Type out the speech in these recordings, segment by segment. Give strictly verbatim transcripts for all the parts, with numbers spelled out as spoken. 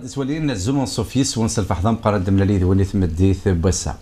Nettwali azul n ṣṣuf yis-wen s lfeḥḍa meqqar ad d-mlali d win i tmeddit n wass-a.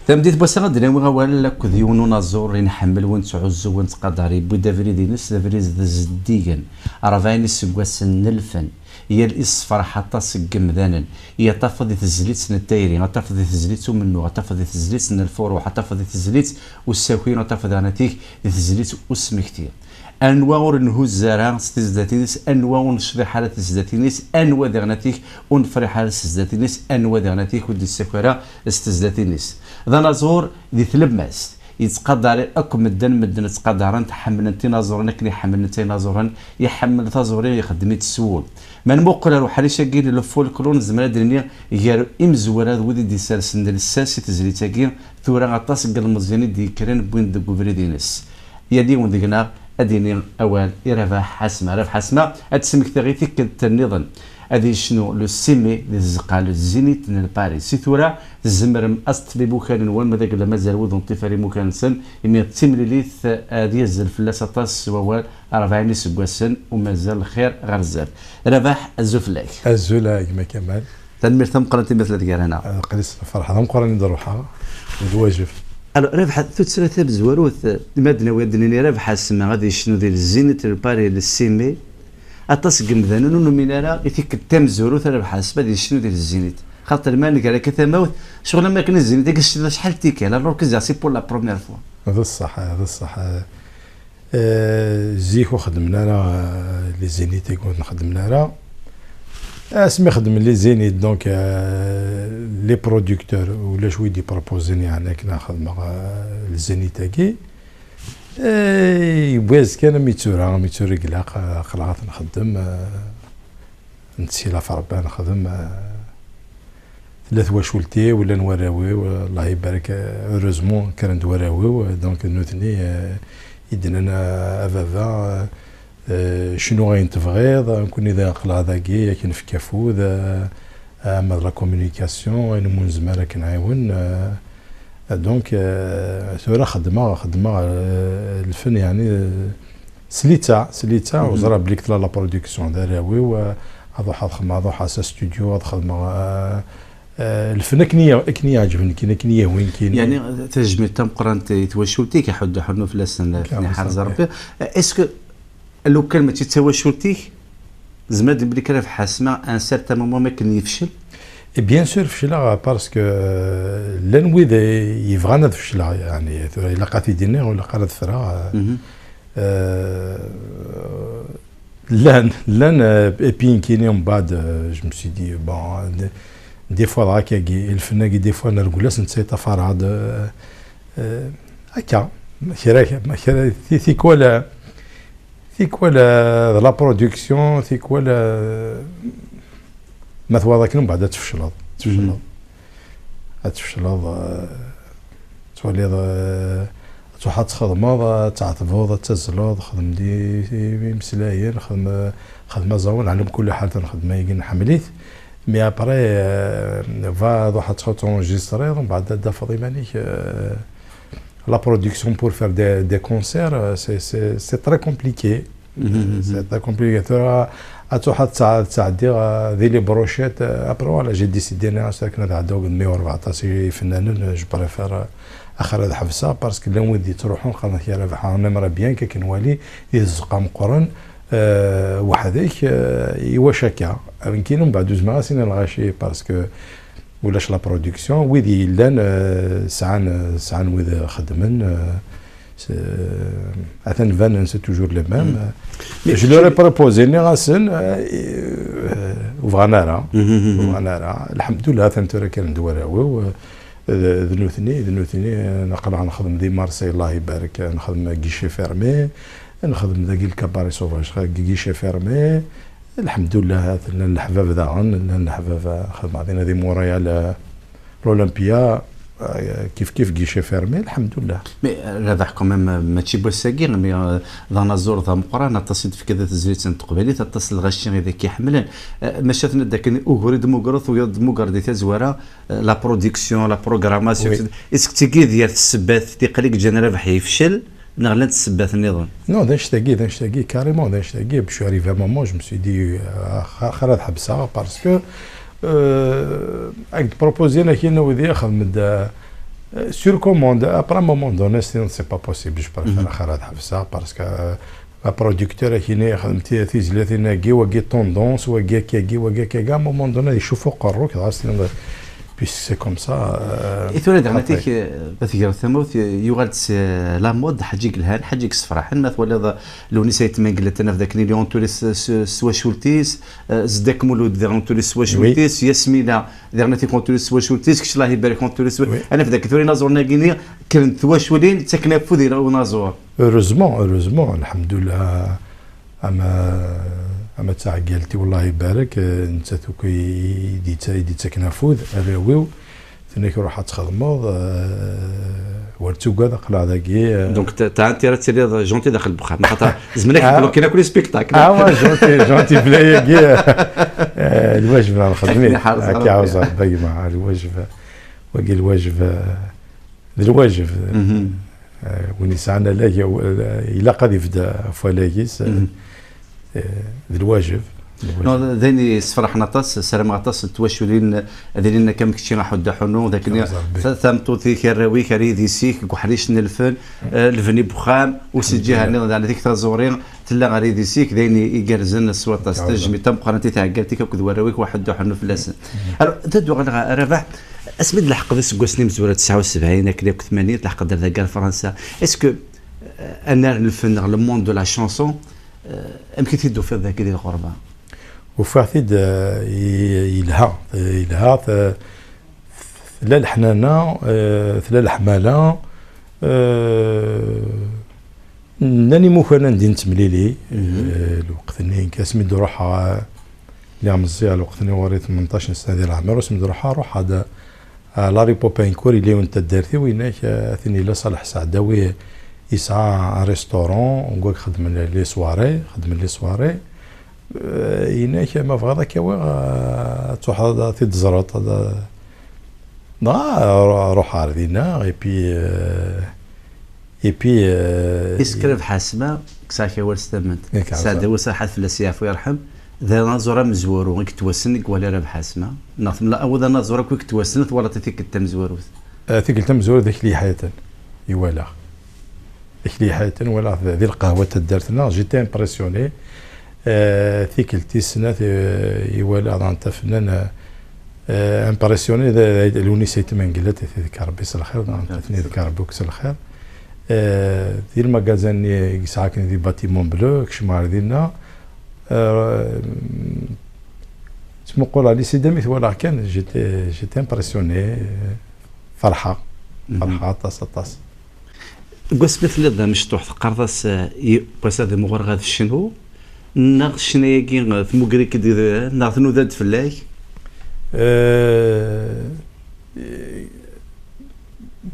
Tameddit n wass-a ad d-nawi awal akked yiwen unaẓur i nḥemmel, win nettɛuzzu, win nettqadar, yewwi-d abrid-ines d abrid d zeddigen, rebɛin iseggasen n lfen, yal isefreḥ aṭas n yemdanen, i ad tafeḍ di tezlit n tayri, ad tafeḍ di tezlit n umennuɣ, ad tafeḍ di tezlit n lfuruḥ, ad tafeḍ di tezlit n usaki, ad tafeḍ daɣen atik di tezlit n usmekti. Anwa ur nhuzz ara s tezlatin-is, anwa ur necḍiḥ ara tezlatin-is, anwa diɣen-atik ur nefriḥ ara s tezlatin-is, anwa diɣen-atik ur d-yessaki ara s tezlatin-is. D anaẓur di tlemmast, yettqadar akk medden, medden ttqadaren-t, ḥemmlen-t inaẓuren akken i ḥemmlen-t inaẓuren, iḥemmel taẓuri, ixeddem-itt s wul. Ma nmuqel ar uḥric-agi n lfolklur, nezmer ad d-nini gar imezwura d wid i d-isersen lsas i tezlit-agi, tura aṭas n yilmeẓyen i d-yekkren wwin deg ubrid-ines. Yal yiwen deg-neɣ ad d-yini awal i Rabaḥ Ḥasma. Rabaḥ Ḥasma ad d-smektiɣ i tikkelt nniḍen ad yecnu le six mai di tzeqqa n Zénith n Paris. Si tura tzemrem ad teṭṭfem imukan-nwen, ma d agella mazal wid ur neṭṭif ara imukan-nsen, imi d timlilit ad yazzel fell-as aṭas s wawal, rebɛin iseggasen u mazal lxir ɣer zdat. Rabaḥ, azul fell-ak. Azul a gma Kamal. Tanemmirt tameqqrant imi tella gar-aneɣ. Aql-i s lferḥ d ameqqran i d-ruḥeɣ, d lwajeb. Alors, Rabaḥ, tuttra tamezwarut, ma d-nawi ad d-nini Rabaḥ Ḥasma ad yecnu di Zénith n Paris le six mai, aṭas n yemdanen ur numin ara i tikkelt tamezwarut Rabaḥ Ḥasma ad yecnu di Zénith. Xaṭer ma nger akka tamawt, ccɣel am akken Zénith-agi tecniḍ acḥal n tikkal, alors que c'est pour la première fois. D ṣṣeḥ, d ṣṣeḥ. Euh, zik ur xeddmen ara, euh, les Zénith-agi ur nxeddmen ara. Asmi xedmen les Zénith, donc, euh, les producteurs, ulac wi d-iproposen, yeɛni, akken ad xedmeɣ, euh, les Zénith-agi. Eh, yewwi-as kan am ittura, am ittura i ilaq, euh, aql-aɣ ad t-nxeddem, euh, nettsilaf Rebbi ad nexdem, euh, tella twacult-iw, llan warraw-iw, euh, Allah ibarek, euh, heureusement kkren-d warraw-iw, euh, donc d nutni, euh, i d-nnan, euh, a baba, euh, euh, cnu ayen tebɣiḍ, nekkni d aql-aɣ dagi, ad k-nefk afud, euh, ama d la communication, ayen umi nezmer ad k-nɛiwen, euh, donc, euh, tura xeddmeɣ, xeddmeɣ, euh, lfen, yeɛni, euh, s littseɛ, s littseɛ, u ẓriɣ belli tella la production d arraw-iw, euh, ad ruḥeɣ ad xedmeɣ, ad ruḥeɣ s studio, ad xedmeɣ, euh, euh, lfen akken i, akken i yeɛǧeb nekkini, akken i yehwi nekkini. Yeɛni tajmilt tameqqrant i twacult-ik, iḥudd uḥunnu fell-asen, ad ten-iḥrez Rebbi. Est-ce que lukan mačči d tawacult-ik, zemreɣ ad d-nini belli Rabaḥ Ḥasma, à un certain moment, mi akken yefcel? Et bien sûr, fecleɣ, parce que, euh, llan wid yebɣan ad fecleɣ, yeɛni, tura ilaq ad t-id-iniɣ, ur ilaq ara ad ffreɣ, euh, euh, llan, llan, euh, et puis nekkini, mbeɛd, euh, je me suis dit, bon, des, des fois, dɣa akkagi, lfen-agi, des fois, nergel-as, netta yeṭṭafar-aɣ-d, euh, euh, akka, kra, kra, ti-, tikwal, tikwal, euh, d la production, tikwal, euh, ma twalaḍ akken, mbeɛd ad tfecleḍ, tfecleḍ. Ad tfecleḍ, euh, twaliḍ, euh, ad tṛuḥeḍ ad txedmeḍ, ad tɛetbeḍ, ad tazzleḍ, xdem di, di imeslayen, xdem, xdem aẓawan, ɛla mkul ḥal, tanxedma-agi nḥemmel-it. Mais après, euh, va, ad tṛuḥeḍ ad tenregistriḍ, mbeɛd ad d-tafeḍ iman-ik, euh, la production pour faire des, des concerts, euh, c'est, c'est, c'est très compliqué. C'est très compliqué. Tura, ad tṛuḥeḍ ad tɛeddiḍ, euh, di les brochettes, euh, après, voilà, j'ai décidé, nniɣ-as akken ad ɛeddiɣ deg meyya u rbeɛṭac ifennanen, euh, je préfère, euh, axir ad ḥebseɣ, parce que llan wid yettṛuḥun, qqaren-ak a Rabaḥ, on aimerait bien que k-nwali di tzeqqa meqqren, euh, weḥd-k, euh, i wacu akka? Nekkini mbeɛd ur zmireɣ ad s-iniɣ lɣaci, parce que ulac la production, wid yellan, euh, sɛan, sɛan wid xeddmen, euh, c'est, euh, atan banen, c'est toujours les mêmes. Mais je leur ai proposé, nniɣ-asen, euh, euh, ur bɣan ara, ur bɣan ara. Lḥemdullah, atan tura kkren-d warraw-iw, euh, d, d nutni, d nutni, euh, aql-aɣ nxeddem di Marseille, Allah ibarek, nxeddem guichet fermé, nxeddem dagi le Cabaret Sauvage, guichet fermé. Lḥemdullah, llan leḥbab daɣen, llan leḥbab, xedmeɣ dinna di Montréal, euh, l'Olympia, euh, kif kif guichet fermé, lḥemdullah. Mais, euh, Rabaḥ, quand même, euh, mačči n wass-agi, mais, euh, d anaẓur d ameqqran, aṭas i d-tefkiḍ i tezlit n teqbaylit, aṭas n lɣaci i d ak-iḥemmlen. Euh, maca tenniḍ-d akken ugur i d-tmugreḍ, tugiḍ ad tmuger di tazwara, euh, la production, la programmation, est-ce que tigi d yir ssebbat tiqli i yeǧǧan Rabaḥ yefcel? Neɣ llant ssebbat nniḍen? Non, d annect-agi, d annect-agi, carrément, d annect-agi. Je suis arrivé à un moment, je me suis dit, euh, xir ad ḥebseɣ, parce que Euh, ak d-proposer akkin udi xdem-d, euh, sur commande. Après un moment donné, sinon c'est pas possible. Je préfère axir ad ḥebseɣ parce que, euh, un producteur akkin ixdem ti- tizlatin-agi, wagi tendance, wagi akkagi, wagi akkagi. À un moment donné, ad icuf uqerru-k, dɣa sinon, puisque c'est comme ça. Euh, I tura daɣen après. Atik, ma tger tamawt, yuɣal-d s la mode, ḥaǧa i yelhan, ḥaǧa i yessefraḥen. Ma twaliḍ Lewnis Ayt Mengellat, ad naf dakken il est entouré s s- s twacult-is, euh, Zeddak Mulud daɣen entouré s twacult-is, Yasmina daɣen Atik entouré s twacult-is, kečč Allah ibarek entouré s. Oui. Ad naf dakken tura inaẓuren-agi-nni kkren-d twaculin, ttaken afud i unaẓur. Heureusement, heureusement, alḥemdulillah, ama, ama d taɛeggalt-iw, Allah ibarek, eh, nettat akk i, i d-yetta-, i d-yettaken afud, arraw-iw, tenna-k ruḥ ad txedmeḍ, eh, ur ttugad, aql-aɣ dagi, eh. Donc, ta- ta- tira ad tiliḍ gentil daxel n wexxam, xaṭer zemren ad Ah. k-blokin akk les spectacles. Ah, ouais, gentil, gentil, bla-agi, eh, eh, lwajeb neɣ lxedmi, Akken iḥerz akka Rebbi. Ɛawez Rebbi, a gma, lwajeb, wagi lwajeb, eh, d lwajeb. Mhm. Eh, win yesɛan alag, eh, ilaq ad ibedd ɣef walag-is, eh, Mhm. eh, d lwajeb. D lwajeb. Non, d ayen yessefraḥen aṭas, ssarameɣ aṭas n twaculin ad ilin akka am kečči a Ḥuddu Ḥunnu, d akken Aẓ Rebbi. ta- tameṭṭut-ik, arraw-ik ar yidis-ik deg uḥric n lfen, eh, lebni n wexxam, u si lǧiha nniḍen daɣen dik taẓuri tella ar yidis-ik, d ayen i- igerrzen s waṭas. Aẓ Rebbi. Tajmilt tameqqrant i tɛeggalt-ik akked warraw-ik, wa Ḥuddu Ḥunnu fell-asen. Alors, ad d-uɣaleɣ ɣer Rabaḥ, asmi d-leḥqeḍ iseggasen imezwura tesɛa u sebɛin akken akk tmanyin, tleḥqeḍ ar dagi ar Fransa. Est-ce que, euh, annar n lfen neɣ le monde de la chanson, euh, amek i t-id-tufiḍ dagi di lɣerba? Ufiɣ-t-id, eh, i- yelha, eh, yelha, t- tella leḥnana, eh, tella leḥmala, eh, nnan imukan anda i nettemlili, eh, lweqt-nni, nekk asmi d-ruḥeɣ, eh, lliɣ meẓẓiyeɣ, lweqt-nni ɣur-i tmenṭac n sna di leɛmer, asmi d-ruḥeɣ, ruḥeɣ-d, eh, Larry Popincourt, yella yiwen n taddart-iw, yenna-k, eh, a tin yella Ṣaleḥ Saɛdawi, yesɛa un restaurant, deg wak xeddmen les soirées, xeddmen les soirées. Eh, yenna-k ma bɣiḍ ad k-awiɣ, eh, ad truḥeḍ ad t-id-teẓreḍ, ad- dɣa ru- ruḥeɣ ar dinna, et puis, eh, et puis, eh, Is-, Rabaḥ Asma, kkseɣ-ak awal s tament. Nekk ɛerḍeɣ. Saɛdawi Serḥat fell-as yeɛfu yerḥem, d anaẓur amezwaru i yettwassen deg wala Rabaḥ Asma, neɣ temla awal d anaẓur akk i yettwassen, twalaḍ i tikkelt tamezwarut? Eh, tikkelt tamezwarut d Akli Ḥayaten i walaɣ. Akli Ḥayaten walaɣ di lqahwa n taddart-nneɣ, j'étais impressionné. Eh, tikkelt tis snat, eh, i walaɣ daɣen tafennan, eh, impressionné d, d, d Lewnis Ayt Mengellat, ad t-iḍegger Rebbi s lxir, daɣen ad ten-iḍegger Rebbi akk s lxir. Eh, di lmagazan-nni i yesɛa akken di Bâtiment Bleu, kecmeɣ ar dinna. Eh, ttmuquleɣ les C D mi t-walaɣ kan, j'étais, j'étais impressionné, eh, ferḥeɣ, ferḥeɣ aṭas, aṭas. Deg wasmi telliḍ d amecṭuḥ, teqqareḍ-as, eh, i wass ad mɣureɣ ad cnuɣ, neɣ ccna-agi, eh, tmugger-ik-id, eh, neɣ tnuda-d fell-ak? Eh,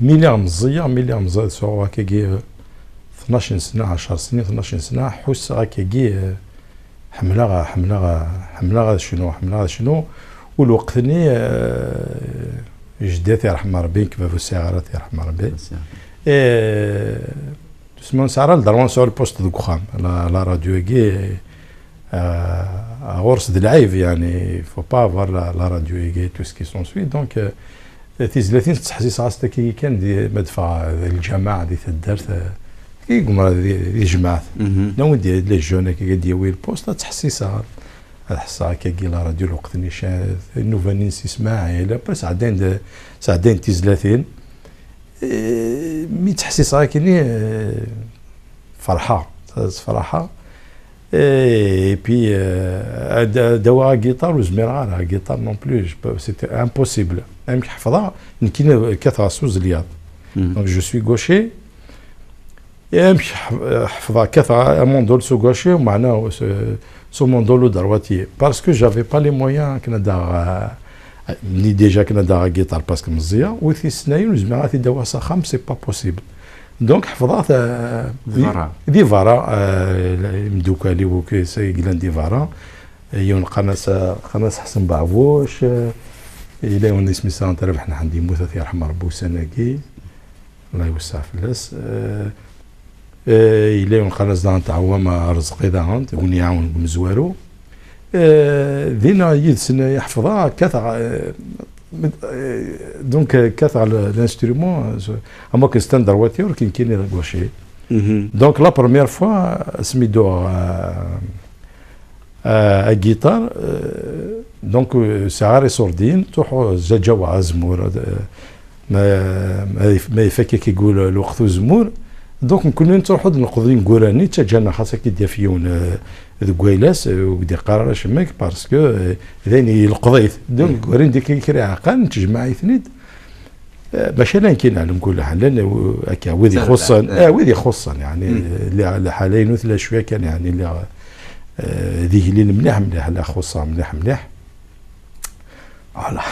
mi lliɣ meẓẓiyeɣ, mi lliɣ meẓẓiyeɣ, sɛuɣ akkagi, eh, tnac n sna, ɛecṛ snin, tnac n sna, ḥusseɣ akkagi, eh, ḥemmleɣ, ḥemmleɣ, ḥemmleɣ ad cnuɣ, ḥemmleɣ ad cnuɣ. U lweqt-nni, eh, jeddi ad t-yerḥem Rebbi, nekk baba ur sɛiɣ ara, ad t-yerḥem Rebbi. Eh, doucement, nesɛa ara le droit nesɛu lpust deg uxxam. La, la radio-agi, eh, ɣur-s d lɛib, yani, il faut pas avoir la, la radio-agi, tout ce qui s'ensuit. Donc, eh, tizlatin ttḥessiseɣ-as takki kan di, ma d-ffɣeɣ di lǧameɛ, di taddart, eh, i gumra di, di tejmaɛt. Nawi-d les jeunes, akka, ad d-yawi lpust, ad ttḥessiseɣ. Ad ḥesseɣ akkagi la radio lweqt-nni, ca-, nnuba-nni n Si Smaɛil, après sɛeddayen-d, sɛeddayen-d tizlatin. Eh, mi ttḥessiseɣ akkenni, eh, ferḥeɣ, sfeṛḥeɣ. Eh, et puis, eh, ad, ad awiɣ agiṭar, ur zmireɣ ara, agiṭar non plus, je peux, c'était impossible. Amek ḥefḍeɣ, nekkini kkateɣ s uzelyaḍ. Donc, je suis gaucher. Et amek ḥef-, ḥefḍeɣ, kkateɣ amundul s ugaucher, meɛna s, s umundul udrwati. Parce que j'avais pas les moyens akken ad aɣeɣ, eh, ni déjà akken ad aɣeɣ agiṭar parce que meẓẓiyeɣ, u tis snayen ur zmireɣ ad t-id-awiɣ s axxam, c'est pas possible. Donc, ḥefḍeɣ-t, eh, di berra. Di berra, eh, imeddukal-iw akk i yellan di berra. Yiwen qqaren-as, qqaren-as Ḥsen Beɛbuc, eh, yella yiwen isem-is Rabeḥ Nḥend, yemmut, ad t-yerḥem Rebbi ussan-agi. Allah iwesseɛ fell-as. Eh, eh, yella yiwen qqaren-as daɣen Tɛewwam Arezqi daɣen, win iɛawen deg umezwaru. Euh, dinna yid-sen i ḥefḍeɣ, kkateɣ, euh, donc, euh, kkateɣ l-, l'instrument, euh, am wakken c'est un droitier, ur kin-kini d agaucher. Donc, la première fois, asmi dduɣ, euh, euh, à guitare, euh, donc, euh, sɛiɣ ara iṣurdiyen, ttruḥuɣ zzaǧaweɣ azemmur, euh, ma, ma yef-, ma ifak akka igul lweqt uzemmur. Donc, nekkni nettruḥu-d neqḍ ineggura-nni, ttaǧǧan-aɣ xas akka d-yaf yiwen, euh, deg wayla-s, euh, ur d-iqqar ara acemma, parce que, euh, d ayen yelqeḍ-it. Donc, mm, wrin-d akka kra iɛeqqan, nettjemmaɛ-iten-id. Eh, maca llan kra n lemkul ḥellan, eh, akka, wid ixuṣṣen, eh, wid ixuṣṣen, yeɛni, mm, lliɣ, lḥala-inu tella cwiya kan, yeɛni, lliɣ, eh, d igellil mliḥ, mliḥ, la xuṣṣeɣ mliḥ, mliḥ. Voilà.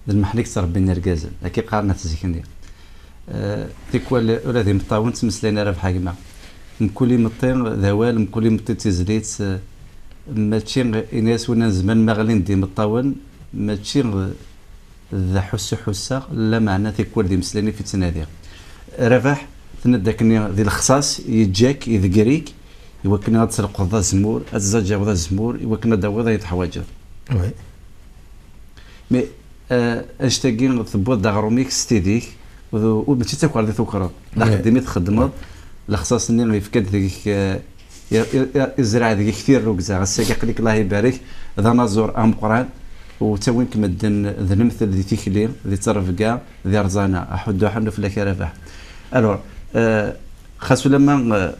D lmeḥna i yettrebbin irgazen, akka i qqaren at zik-nni. Eh, tikwal ula d imeṭṭawen ttmeslayen ara bḥagma. Mkul imeṭṭi d awal, mkul imeṭṭi d tizlit, eh, mačči, ini-as win nezmer ma ɣlin-d imeṭṭawen, mačči d ḥussu ḥusseɣ, lameɛna tikwal d imeslayen i ttnadiɣ. Rabaḥ, tenna-d akken di lexṣaṣ, yeǧǧa-k, idegger-ik, i wakken ad tselqeḍ azemmur, ad tzaǧǧaweḍ azemmur, i wakken ad d-tawiḍ ayen teḥwaǧeḍ. Oui. Mais, euh, annect-agi tewwiḍ-d aɣrum-ik s tidi-k, ur, ur, mačči d takerḍa i tukreḍ. D, oui, axeddim i txeddmeḍ, lexṣaṣ-nni yefka-d deg-k, euh, i, i, i, izreɛ deg-k tirrugza. Ass-agi aql-ik, Allah ibarek, d anaẓur ameqqran, u ttawin-k medden d lemtel di tikli, di ttrebga, di rẓana. Aḥuddu aḥunnu fell-ak a Rabaḥ. Alors, euh, xas ulamma, euh,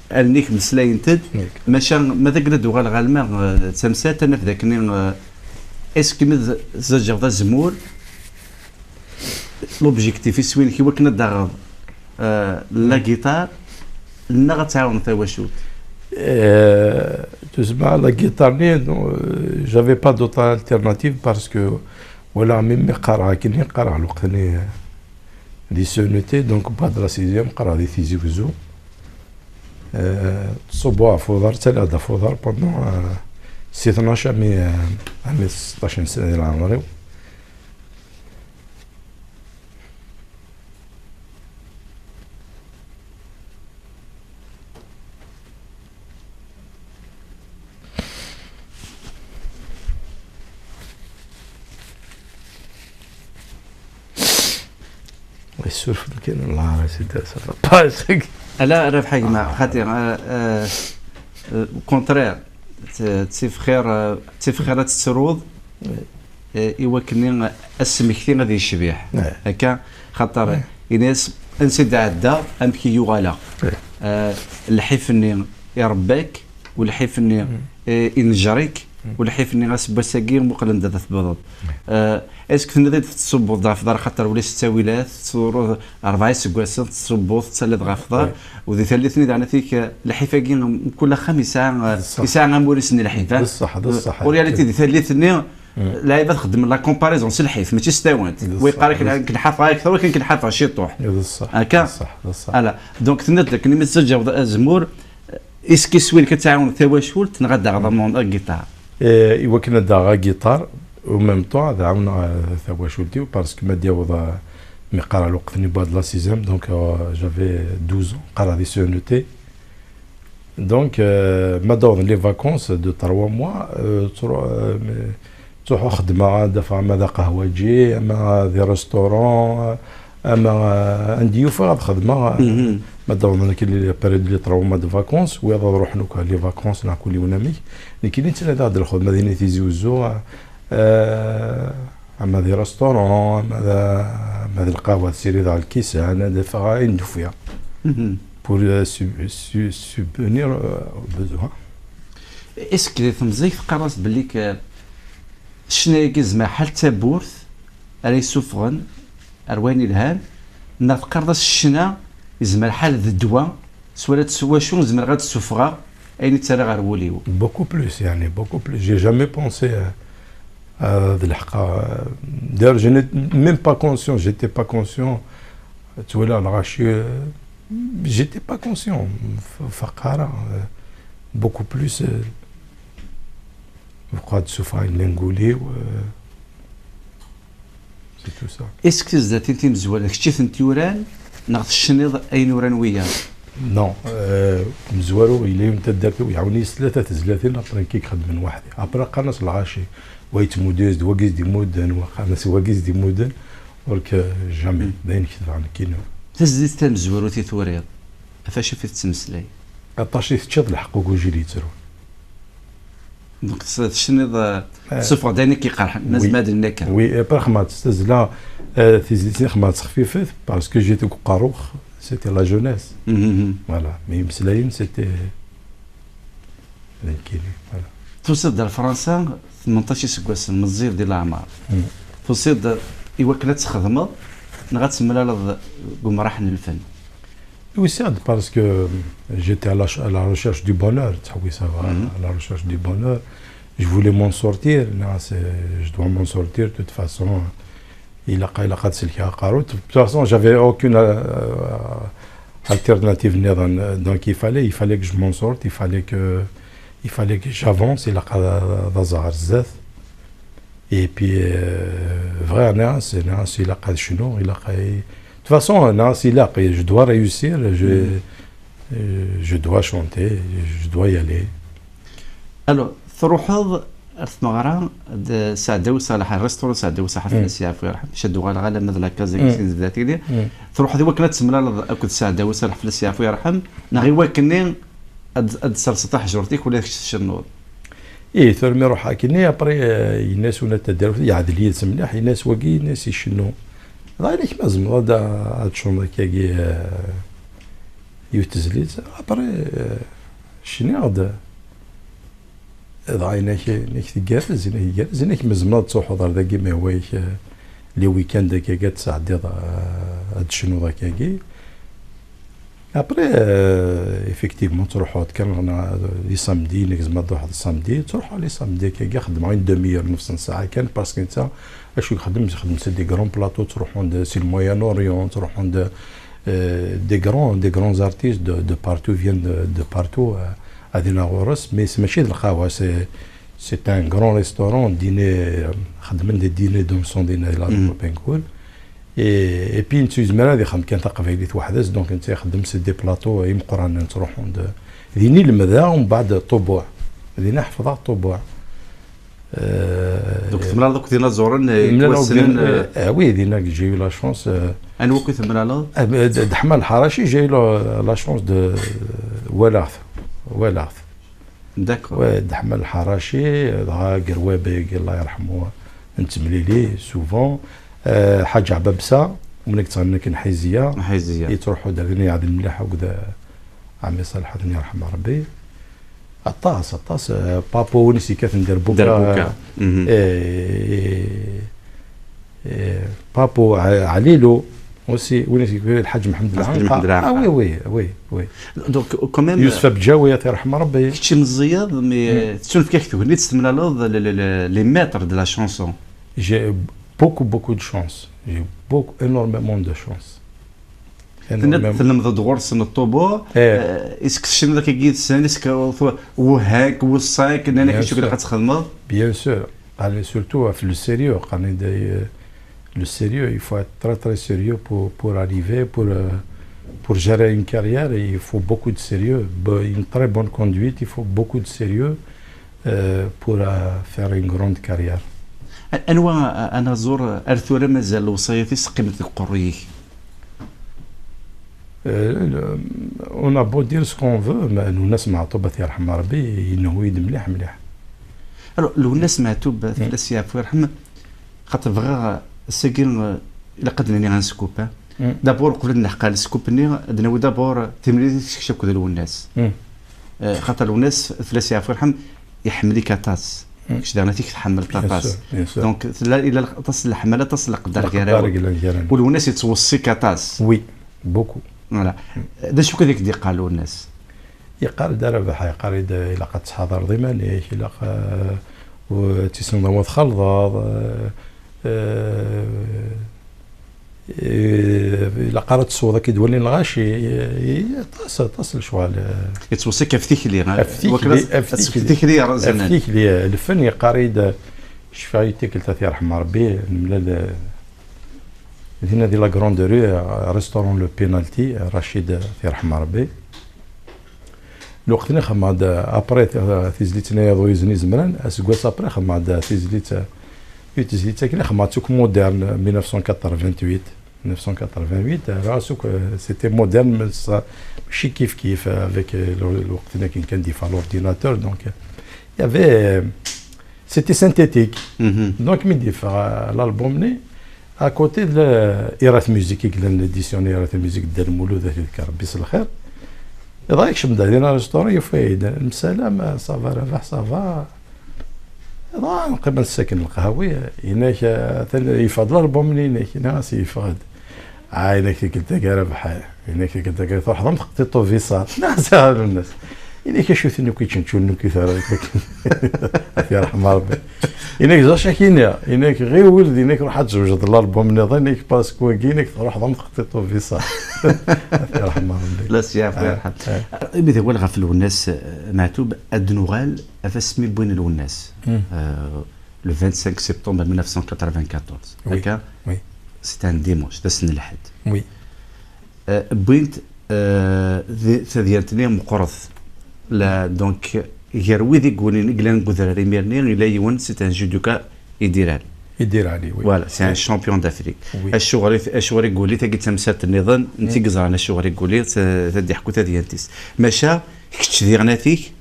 allen-ik meslayent-d, yak, maca ma d akken ad d-uɣaleɣ alma, euh, d tamsalt, ad naf d akken, euh, est-ce que mi d-, tzaǧǧaḍ azemmur, l'objectif, iswi-nnek i wakken ad d-taɣeḍ, euh, la guitare, neɣ ad tɛawneḍ tawacult? Euh, tu sais, la guitare-nni, non, euh, j'avais pas d'autre alternative parce que, voilà, même mi qqareɣ akken, qqareɣ lweqt-nni, euh, di C N E T, donc بعد la sixième, qqareɣ di Tizi Wezzu. Euh, ttṣubbuɣ ɣef uḍar, ttaliɣ-d ɣef uḍar pendant, euh, si tnac armi, euh, armi seṭṭac n sna di leɛmer-iw. Yessuref-d kan, Allah, c'est, ça va pas, c'est que... Ala, Rabaḥ, a gma, ah, xaṭi, euh, euh, euh, au contraire, t-, ttif xir, euh, ttif xir ad tettruḍ, eh, i wakken asmekti ad yecbiḥ. Eh. Akka, xaṭer, eh, ini-as, ansi d-ɛeddaɣ, amek i yuɣaleɣ. Eh. Eh, lḥif-nni irebba-k, u lḥif-nni, eh, inejjer-ik, u lḥif-nni aseggas-agi muqel anda tebḍeḍ. Eh, est-ce que tenniḍ-d tettṣubbuḍ ɣef uḍar, xaṭer ulac ttawilat, tettḍurruḍ rebɛa iseggasen, tettṣubbuḍ, tettalliḍ ɣef uḍar, u di tallit-nni daɣen, atik, eh, lḥif-agi, mkul axxam yesɛa, eh, yesɛa amur-is n lḥif, eh? D ṣṣeḥ, d ṣṣeḥ. En réalité, di tallit-nni, lɛibad xeddmen la comparaison s lḥif, mačči s tawant. Wa yeqqar-ak, nekk nḥafa akter, wa nekk nḥafa ciṭuḥ. D ṣṣeḥ, akka? D ṣṣeḥ, d ṣṣeḥ. Ala. Donc, tenniḍ-d akken imi tettaǧǧaḍ azemmur, est-ce que iswi-nnek ad tɛawneḍ tawacult neɣ ad d-taɣeḍ agiṭar? Eh, i wakken ad d-aɣeɣ agiṭar, au même temps, ad ɛawneɣ, eh, tawacult-iw, parce que ma d-yaweḍ, eh, mi qqareɣ lweqt-nni بعد la sixième, donc, euh, j'avais douze ans, qqareɣ di C N E T. Donc, euh, ma d-awḍen les vacances de trois mois, euh, ttru-, euh, ttruḥuɣ xeddmeɣ, ad d-afeɣ ama d aqehwaǧi, ama di restaurant, ama, euh, anda yufa ad xedmeɣ, euh, ma d-awḍen akken les périodes, les trois mois de vacances, wiyaḍ ad ruḥen akk les vacances, neɣ kul yiwen amek. Nekkini ttnadiɣ-d lxedma din i Tizi Wezzu, euh, ama di restaurant, ama d, ama d lqahwa, ssirideɣ lkisan, ad afeɣ ayen d-ufiɣ. Pour, euh, sub-, su-, subvenir, euh, aux besoins. Est-ce que di temẓi-k teqqareḍ-as belli k-, ccna-agi yezmer ḥal d tawwurt ara yessufɣen ar wayen yelhan, neɣ teqqareḍ-as ccna yezmer ḥal d ddwa, s wala s wacu zemreɣ ad d-ssufɣeɣ ayen i ttarraɣ ar wul-iw? Beaucoup plus, yeɛni, beaucoup plus. J'ai jamais pensé à, à d lḥeqqa. D'ailleurs, je n'ai même pas conscient, j'étais pas conscient. Ttwaliɣ lɣaci, euh, j'étais pas conscient. F-, faqara, euh, beaucoup plus, euh, bqaɣ ad d-ssufɣeɣ ayen llan deg wul-iw, euh, c'est tout ça. Est-ce que tizlatin timezwura d kečč i tent-yuran, neɣ tecniḍ ayen uran wiyaḍ? Non, euh, amezwaru yella yiwen n taddart-iw, iɛawen-iyi s tlata tezlatin, après nekk i ixeddmen weḥd-i. Après qqaren-as lɣaci, wa yettmuddu-as-d, wagi i s-d-immudden, wa qqaren-as wagi i s-d-immudden, ur k-, jamais. D ayen ketbeɣ nekkini. Tazlit tamezwarut i turiḍ, ɣef acu i tettmeslay? Aṭac i teččiḍ, lḥeqq ugujil yettru. Donc, s-, tecniḍ, euh, euh, tessufɣeḍ ayen i k-iqerḥen, oui, mazma d nekka. Oui, après xedmeɣ-tt s tazzla, euh, tizlit-nni xedmeɣ-tt xfifet, parce que j'étais deg uqerrux, c'était la jeunesse. Mhm. Voilà, mais imeslayen, c'était d nekkini, voilà. Tusiḍ-d ar Fransa, tmenṭac iseggasen, meẓẓiyeḍ di leɛmer. Mm. Tusiḍ-d i wakken ad txedmeḍ, neɣ ad temlaleḍ deg umraḥ n lfen? Oui, c'est parce que j'étais à la, à la recherche du bonheur, tu vois, ça va, mhm, à la recherche du bonheur. Je voulais m'en sortir, là, c'est, je dois m'en sortir, de toute façon. Il a, il a de toute façon, j'avais aucune euh, alternative. Donc, il fallait, il fallait que je m'en sorte, il fallait que, il fallait que j'avance, il a Et puis, euh, vraiment, c'est, non, c'est la cage, non, il a, de toute façon, non, c'est là, je dois réussir, je, mhm, euh, je dois chanter, je dois y aller. Alors, truḥeḍ ar tmeɣra d Saɛdawi Salaḥ, ar restaurant Saɛdawi Salaḥ, mm, fell-as yeɛfu yerḥem, maca d-uɣaleɣ alamma d la case, mm, i sin zdat-ini. Mm. Truḥeḍ i wakken ad temlaleḍ akked Saɛdawi Salaḥ, fell-as yeɛfu yerḥem, neɣ i wakken ad, ad d-tserseḍ taḥjurt-ik ula d kečč tcennuḍ? Ih, tura mi ruḥeɣ akkenni, après, euh, yenna-as una taddart, yeɛdel yid-s mliḥ, yenna-as wagi, yenna-as icennu. Dɣa yenna-ak ma tzemreḍ ad, ad tecnuḍ akkagi, euh, yiwet tezlit. Après, euh, cniɣ-d. Dɣa yenna-ak, yenna-ak tgerrez, yenna-ak tgerrez, yenna-ak ma tzemreḍ ad truḥeḍ ar dagi, ma yehwa-yak, euh, les week-ends akkagi ad tesɛeddiḍ, euh, ad tecnuḍ akkagi. Après, euh, effectivement, ttruḥuɣ-d kan, euh, les samedis, nekk zemreɣ ad ruḥeɣ les samedis, ttruḥuɣ les samedis akkagi, xeddmeɣ une demi-heure, nefs n ssaɛa kan, parce que netta, acu ixeddem, ixeddem c'est des grands plateaux, ttruḥun-d si le Moyen-Orient, ttruḥun-d, euh, des grands, des grands artistes de, de partout, viennent de, de partout, euh, ad iniɣ ɣur-s, mais c'est mačči d lqahwa, c'est, c'est un grand restaurant, dîner, euh, xeddmen des dîners dansants dinna di la, mm, Open Cool. Et, et puis, netta yezmer ad ixdem kan taqbaylit weḥd-s, donc netta ixeddem c'est des plateaux imeqqranen, ttruḥun-d. Din i lemdeɣ, umbeɛd ṭubuɛ. Din i ḥefḍeɣ ṭubuɛ. Euh, donc, temlaleḍ akk d inaẓuren, eh, mlaleɣ yettwassnen, eh, ah oui, dinna, j'ai eu la chance, euh, anwa akk i temlaleḍ? Ah, d-, d-, Deḥma Lḥaraci, j'ai eu la, la chance de, walaɣ-t, walaɣ-t. D'accord. Ouais, Deḥma Lḥaraci, dɣa Gerwabeg, Allah yerḥmu, nettemlili souvent. Euh, Ḥaǧ Ɛbabsa, win i yettɣennin akken Ḥiziya. Ḥiziya. Yettruḥu-d ar din, yeɛdel mliḥ akked, euh, Ɛemmi Ṣaleḥ, ad yerḥem Rebbi. Aṭas, aṭas. Euh, Papo, win i s-yekkaten Derbuka. Derbuka. Mhm. Eh, eh, Papo, Ɛ-, Ɛlilu, aussi, win i s-yekkaten Lḥaǧ Mḥemmed Lḥaǧ Lɛanqa. Mḥemmed Lɛanqa. Ah oui, oui, oui, oui. Donc, quand même, Yusef Abǧawi, ad t-yerḥem Rebbi. Kečč meẓẓiyeḍ, mais, mm, tettunefk-ak tegnit, temlaleḍ le, le, le, les maîtres de la chanson. J'ai beaucoup, beaucoup de chance. J'ai beaucoup, énormément de chance. Tenniḍ énormément. Tlemdeḍ ɣur-sen ṭṭubuɛ, eh, eh, est-ce que tecniḍ akka yid-sen, est-ce que wehhan-k, weṣṣan-k, nnan-ak acu akka ad txedmeḍ? Bien sûr. Qqaren surtout ɣef le sérieux, qqaren-d, eh, le sérieux, il faut être très, très sérieux pour, pour arriver, pour, euh, pour gérer une carrière, il faut beaucoup de sérieux, bo-, une très bonne conduite, il faut beaucoup de sérieux, euh, pour, euh, faire une grande carrière. A-, anwa, a-, anaẓur ar tura mazal lewṣayat-is qqiment deg uqerruy-ik? Euh, le, on a beau dire ce qu'on veut, mais Lwennas Meɛtub, ad t-yerḥem Rebbi, yennuy-d mliḥ, mliḥ. Alors, Lwennas Meɛtub, mm, fell-as yeɛfu yerḥem, xaṭer bɣiɣ, ass-agi, euh, ilaq ad d-nini un scoop, hein. Mm. D'abord, qbel ad nleḥq ɣer le scoop-nni, ad d-nawi d'abord timlilit kečč akked Lwennas. Mm. Euh, xaṭer Lwennas, fell-as yeɛfu yerḥem, iḥemmel-ik aṭas. Mm. Kečč daɣen ad t-tḥemmleḍ aṭas. Bien sûr, bien sûr. Donc, tella, yella aṭas n leḥmala, aṭas n leqder gar-awen. Leqder i yellan gar-awen. U Lwennas yettweṣṣi-k aṭas. Oui, beaucoup. Voilà. Mm. D acu kan i k-d-yeqqar Lwennas? Yeqqar-d a Rabaḥ, yeqqar-d ilaq ad tḥadreḍ iman-ik, ilaq, euh, u-, ad tissneḍ anwa txelḍeḍ, euh, euh, Eh, ilaq ara tesweḍ akka i d-walin lɣaci, eh, eh, aṭas, aṭas n lecɣal, eh. Yettweṣṣi-k ɣef tikli, eh, ɣef tikli, wakken ad, ɣef ad tikli, tikli yerẓanen. Ɣef tikli, eh, lfen yeqqar-iyi-d, eh, cfiɣ-iyi tikkelt ad t-yerḥem Rebbi, nemlal, eh, dinna di la Grande Rue, eh, restaurant Le Penalty, eh, Rachid, eh, ad t-yerḥem Rebbi. Lweqt-nni xedmeɣ-d, après, tizlit-nni Iḍ ur izin izemren, aseggas après xedmeɣ-d tizlit, une tizlit akken xedmeɣ-tt akk moderne, mille neuf cent quatre-vingt-huit, mille neuf cent quatre-vingt-huit, alors, c'était moderne, mais ça, mačči kif kif, avec, euh, le, lweqt-nni akken kan d-yeffeɣ l'ordinateur, donc, euh, il y avait, euh, c'était synthétique. Donc, mi d-yeffeɣ, euh, l'album-nni, à côté de la Irat Musique, i yellan l'édition Irat Musique, Dda Lmulud, ad t-id-yekker Rebbi s lxir. Iḍ-a yekcem-d din ar restaurant, yufa-yi-d, "Msalam, ça va, Rabaḥ, ça va?" Iḍ-a neqqim ad nessaken lqahwi, inak, atan yeffeɣ-d l'album-nni, inak, nniɣ-as yeffeɣ-d. "Ah," inak, "tikkelt-agi, a Rabaḥ, inak, tikkelt-agi truḥeḍ am teqtiṭ ubiṣar." Nniɣ-as, "Ah, a Lwennas." Inak, "Acu-ten akk ičenčulen akk i terra akken?" Ad t-yerḥem Rebbi. Inak, "Ẓer acu ak-iniɣ." Inak, "Ɣiwel, d inak, ruḥ ad tzewjeḍ l'album nniḍen, inak, parce que wagi, inak, truḥeḍ am teqtiṭ ubiṣar." Ad t-yerḥem Rebbi. La s-yeɛfu, yerḥem. Imi d awal ɣef Lwennas, eh, Maɛtub, ad d-nuɣal ɣef asmi wwin Lwennas. Euh, le vingt-cinq septembre mille neuf cent quatre-vingt-quatorze. Oui, akka? Oui. C'est un dimanche, d ass n lḥedd. Oui. Euh, wwin-t, euh, di tadyant-nni meqqret. La, donc, gar wid i yewwin, i yellan deg udrar imir-nni, yella yiwen, c'est un judoka, Idir Ali. Idir Ali, oui. Voilà, c'est un champion d'Afrique. Oui. Acuɣer i, acuɣer i yuli, tagi d tamsalt nniḍen, netta i yeẓran acuɣer i yuli, ta, ta d-iḥekku tadyant-is. Maca, kečč diɣen a-t-ik,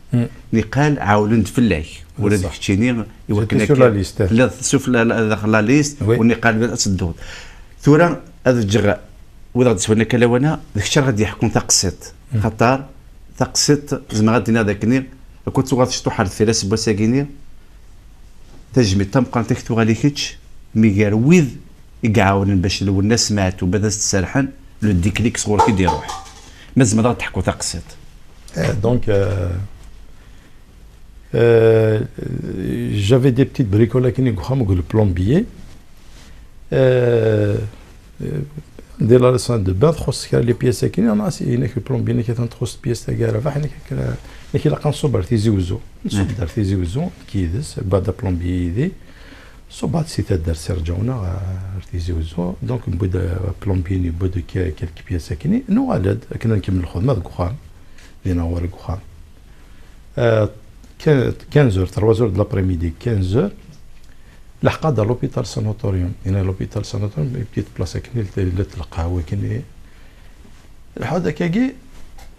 niqal ɛewlen-d fell-ak. Ula d keččini, i wakken akka telliḍ suf la, la, daxel la liste, u niqal ad tedduḍ. Tura, ad ǧǧeɣ wid ɣ-d-iswan akka lawan-a, d kečč ara ɣ-d-yeḥkun taqsiṭ. Xaṭer, taqsiṭ, zemreɣ ad d-iniɣ d akken, akk ad tuɣal tecṭuḥ ar deffir aseggas-agi-ni, tajmilt tameqqrant ak tuɣal i kečč, mi gar wid i iɛawnen bac Lwennas Maɛtub ad as-d-serḥen, le déclic sɣur-k i d-iruḥ. Ma tzemreḍ ad d-teḥkuḍ taqsiṭ. Eh, donc, euh, euh, j'avais des petites bricoles akken deg uxxam, deg le plombier. Euh, euh, di la salle de bain, txuṣ kra les pièces akken, nniɣ-as, inak le plombier, inak atan txuṣ pièce-agi a Rabaḥ, inak akken, inak ilaq ad nṣubb ar Tizi Wezzu. Nṣubb-d ar Tizi Wezzu, nekk yid-s, bada plombier yid-i. Ṣubbeɣ-d si taddart, si Rǧawna, ar Tizi Wezzu. Donc, newwi-d, euh, plombier-nni, yewwi-d ke-, quelques pièces akken. Nuɣal-d, akken ad nkemmel lxedma deg uxxam. Dinna ɣur-i deg uxxam. Euh, quin-, quinze heures, trois heures de l'après-midi, quinze heures. Leḥqeɣ-d à l'hôpital sanatorium. Dinna l'hôpital sanatorium, une petite place akken, llant lqahwa akken. Leḥqeɣ-d akkagi,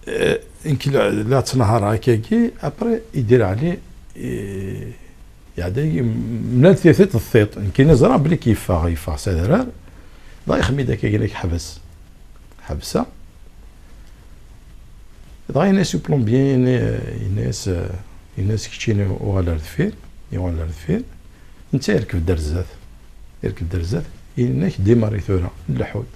euh, nekk la, la ttnehhareɣ akkagi, après, Idir Ali, euh, Yeɛda-yi, mlal tiṭ d tiṭ. Nekkini ẓriɣ belli k-yeffeɣ, yeffeɣ s adrar. Dɣa ixemmem-id akka, yenna-k ḥbes. Ḥebseɣ. Dɣa yenna-as i uplombier, yenna-, yenna-as, yenna-as keččini uɣal ar deffir, yuɣal ar deffir. Netta yerkeb-d ar zdat. Yerkeb-d ar zdat, yenna-k démarrer tura, leḥḥu-d.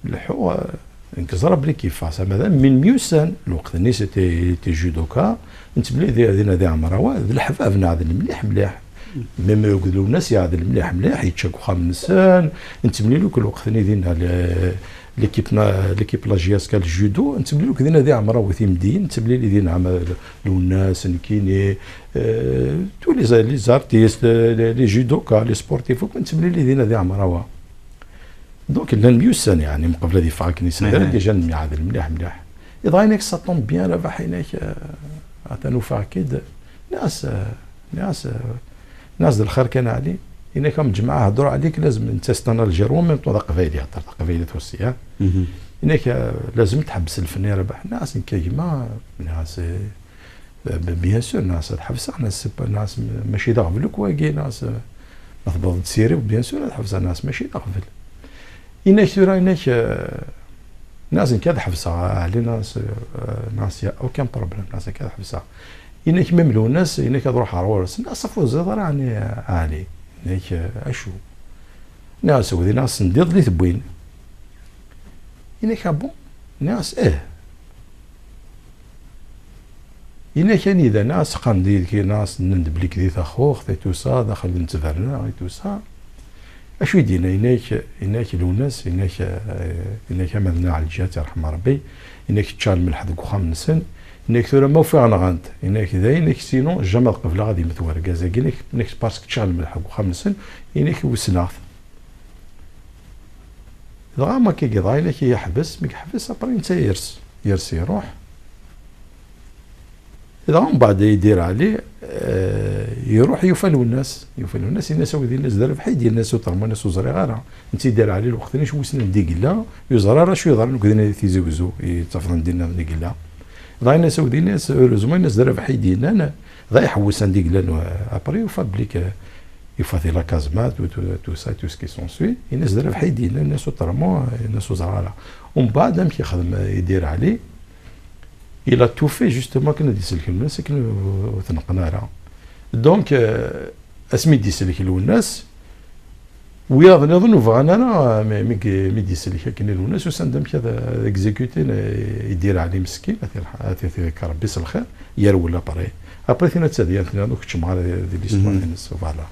Leḥḥuɣ, eh, nekk ẓriɣ belli k-yeffeɣ s amadan, mi myussan, lweqt-nni c'était, il était judoka, nettemlili di, dinna di Ɛemrawa, d leḥbab neɛdel mliḥ, mliḥ. Même akked Lwennas yeɛdel mliḥ, mliḥ, yečča deg uxxam-nsen, nettemlili akk lweqt-nni dinna, le-, l'équipe na-, l'équipe la J S K le judo, nettemlili akk dinna di Ɛemrawa timeddiyin, nettemlili dinna ma-, Lwennas, nekkini, euh, tous les, les artistes, les, les judokas, les sportifs, akk nettemlili dinna di Ɛemrawa. Donc, llan myussan, yeɛni, mqebl ad yeffeɣ akken yessader, déjà nemyeɛdel mliḥ, mliḥ. Dɣa yenna-k ça tombe bien, Rabaḥ, yenna-k, euh, atan ufiɣ-k-id. Nniɣ-as, euh, nniɣ-as, euh, nniɣ-as d lxir kan, a Ɛli. Yenna-k, am ǧemɛa, heddeṛ ɛli-k, lazem, netta c'est un Algérois, même toi d aqbayli, iheddeṛ taqbaylit aussi, hein. Yenna-k, euh, lazem tḥebbes lfenn, a Rabaḥ. Nniɣ-as, nekk a gma, nniɣ-as, euh, Euh, b-, bien sûr, nniɣ-as ad ḥebseɣ, nniɣ-as c'est pas, nniɣ-as m-, mačči d aɣbel akk wagi, nniɣ-as, euh, ma tewweḍ-d tiri-w, bien sûr ad ḥebseɣ, nniɣ-as mačči d aɣbel. Yenna-k tura, yenna-k, euh, nniɣ-as nekk ad ḥebseɣ, a Ɛli, nniɣ-as, euh, nniɣ-as y a aucun problème, nniɣ-as nekk ad ḥebseɣ. Yenna-k même Lwennas, yenna-k ad ruḥeɣ ɣur-s, nniɣ-as afud ẓiḍ ara, ɛni, a Ɛli, yenna-k, euh, acu? Nniɣ-as, wid, nniɣ-as, sendiḍ li tewwin. Yenna-k, ah bon? Nniɣ-as, ih. Yenna-k anida, nniɣ-as qqaren-d yid-k, nniɣ-as nnan-d belli-k di Taxuxt, et tout ça, daxel n ttberna, et tout ça. Acu i d-yenna? Yenna-k, yenna-k Lwennas, yenna-k, eh, yenna-k ama d Nna Ɛelǧiya, yerḥem Rebbi, yenna-k ččan lmelḥ deg uxxam-nsen, yenna-k tura ma ufiɣ nɣan-t, yenna-k dayen, yenna-k sinon, jamais ad qebleɣ ad yemmet wergaz-agi, yenna-k, yenna-k parce que ččan lmelḥ deg uxxam-nsen, yenna-k wessneɣ-t. Dɣa ma akka dɣa, yenna-k yeḥbes, mi yeḥbes, après netta yers, yers iruḥ. Dɣa mbeɛd Idir Ɛli, eh, iruḥ yufa Lwennas. Yufa Lwennas, yenna-as: "A wid, yenna-as, d Rabaḥ i d-yenna-as uṭermu", yenna-as: "Ur ẓriɣ ara." Netta Idir Ɛli lweqt-nni ur wissen anda i yella, ur yeẓri ara acu yeḍran deg din Tizi Wezzu, yettafḍen dinna anda i yella. Dɣa yenna-as: "A wid, yenna-as, heureusement", yenna-as, "d Rabaḥ i d-yennan." Dɣa iḥewwes anda i yella, eh, après yufa belli k-, yufa di la casemate, tout, tout, tout ça, tout ce qui s'ensuit. Yenna-as: "D Rabaḥ i d-yennan", yenna-as, "uṭermu", yenna-as: "Ur ẓriɣ ara." Umbeɛd amek yexdem, eh, Idir Ɛli? Il a tout fait justement akken ad isellek Lwennas akken ur, ur t-neqqen ara. Donc, euh, asmi d-isellek Lwennas, wiyaḍ nniḍen ur bɣan ara, mi, mi, mi d-isellek akken i Lwennas, usan-d amek ad, ad exécuter, eh, Idir Ɛli meskin, ad t-, ad t-, ad t-, Rebbi s lxir, yerwel après. Après tin ad tadyant nniḍen ur keččmeɣ ara di, di l'histoire-ines, voilà.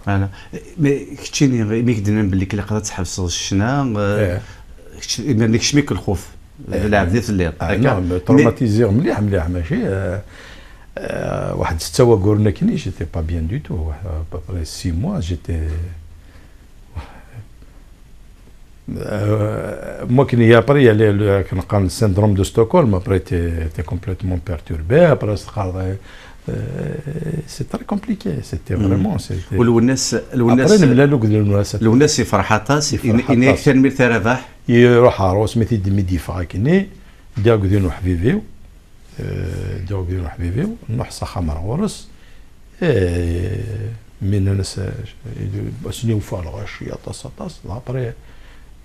Voilà. Mais keččini, imi k-d-nnan belli ilaq ad tḥebseḍ ccna, eh, kečč, imir-nni keččem-ik lxuf. D lɛebd i telliḍ. Ah, non, mais traumatiser mliḥ, mliḥ, mačči, euh, euh, waḥed setta wagguren akkenni, j'étais pas bien du tout. À peu près six mois, j'étais, euh, moi, qui après, il y a le, le, qu'on appelle le syndrome de Stockholm, après, t'es, t'es complètement perturbé, après, c'est, euh, c'est très compliqué, c'était vraiment, c'était... Après, nemlal akked Lwennas. Lwennas yefreḥ aṭas, yenna-ak tanemmirt a Rabaḥ. Iruḥ ɣer ɣur-s, mi t-id-, mi d-yeffeɣ akkenni, ddiɣ deg din uḥbib-iw, eh, ddiɣ deg din uḥbib-iw, nruḥ s axxam ar ɣur-s, eh, mi nnan-as, eh, ass-nni ufaɣ lɣaci aṭas, aṭas, dɣa après,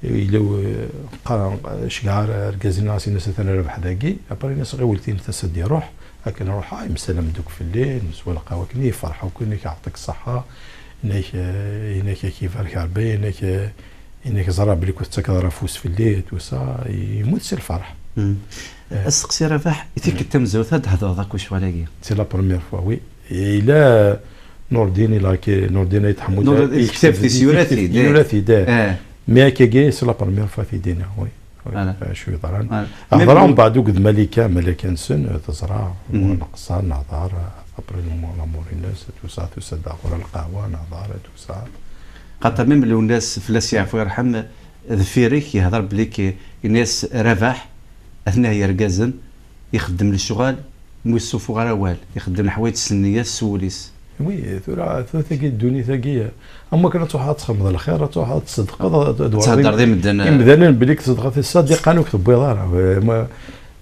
yella, eh, qqaren, ceggeɛ ar-, argaz-nni, as-in-as atan Rabaḥ dagi, après, yenna-as ɣiwel, init-as ad d-iruḥ, akken ruḥeɣ, yemsalam-d akk fell-i, neswa lqahwa akkenni, yefreḥ akk, yenna-ak yeɛṭi-k ṣṣeḥḥa, yenna-ak, eh, yenna-ak ad k-ibarek Rebbi, yenna-ak, eh, Yenna-ak ẓriɣ belli ur tettakeḍ ara afus fell-i, tout ça, yemmut si lferḥ. Asteqsi a Rabaḥ, i tikkelt tamezwarut ad d-thedreḍ akk i ccɣel-agi? C'est la première fois, oui. Yella Nurdin, il a, Nurdin Ayt Ḥemmu, Nurdin, yura-t-id. Yura-t-id, eh. Mais akkagi, c'est la première fois t-id-yenna, oui. Acu yeḍran. Hḍreɣ mbeɛd akked Malika, Malika-nsen, teẓra, nqeṣṣer, nehḍer, après l'amour-ines, tout ça, tusa-d ɣur-i lqahwa, nehḍer, tout ça. Xaṭer même Lwennas fell-as yeɛfu yerḥem, deffir-ik yehder belli k-, yenna-yas Rabaḥ, atni yergazen, ixeddem lecɣal, mi ur yessufuɣ ara awal, ixeddem leḥwayeǧ s nniya-s s wul-is. Oui, tura, tura tagi, ddunit-agi, am wakken ad truḥeḍ ad txedmeḍ lxir, ad truḥeḍ ad tṣeddqeḍ, ad, ad thedreḍ i medden, eh, imdanen belli k-tzedɣeḍ, ṣṣadiqa ur k-tewwiḍ ara. Eh, ma,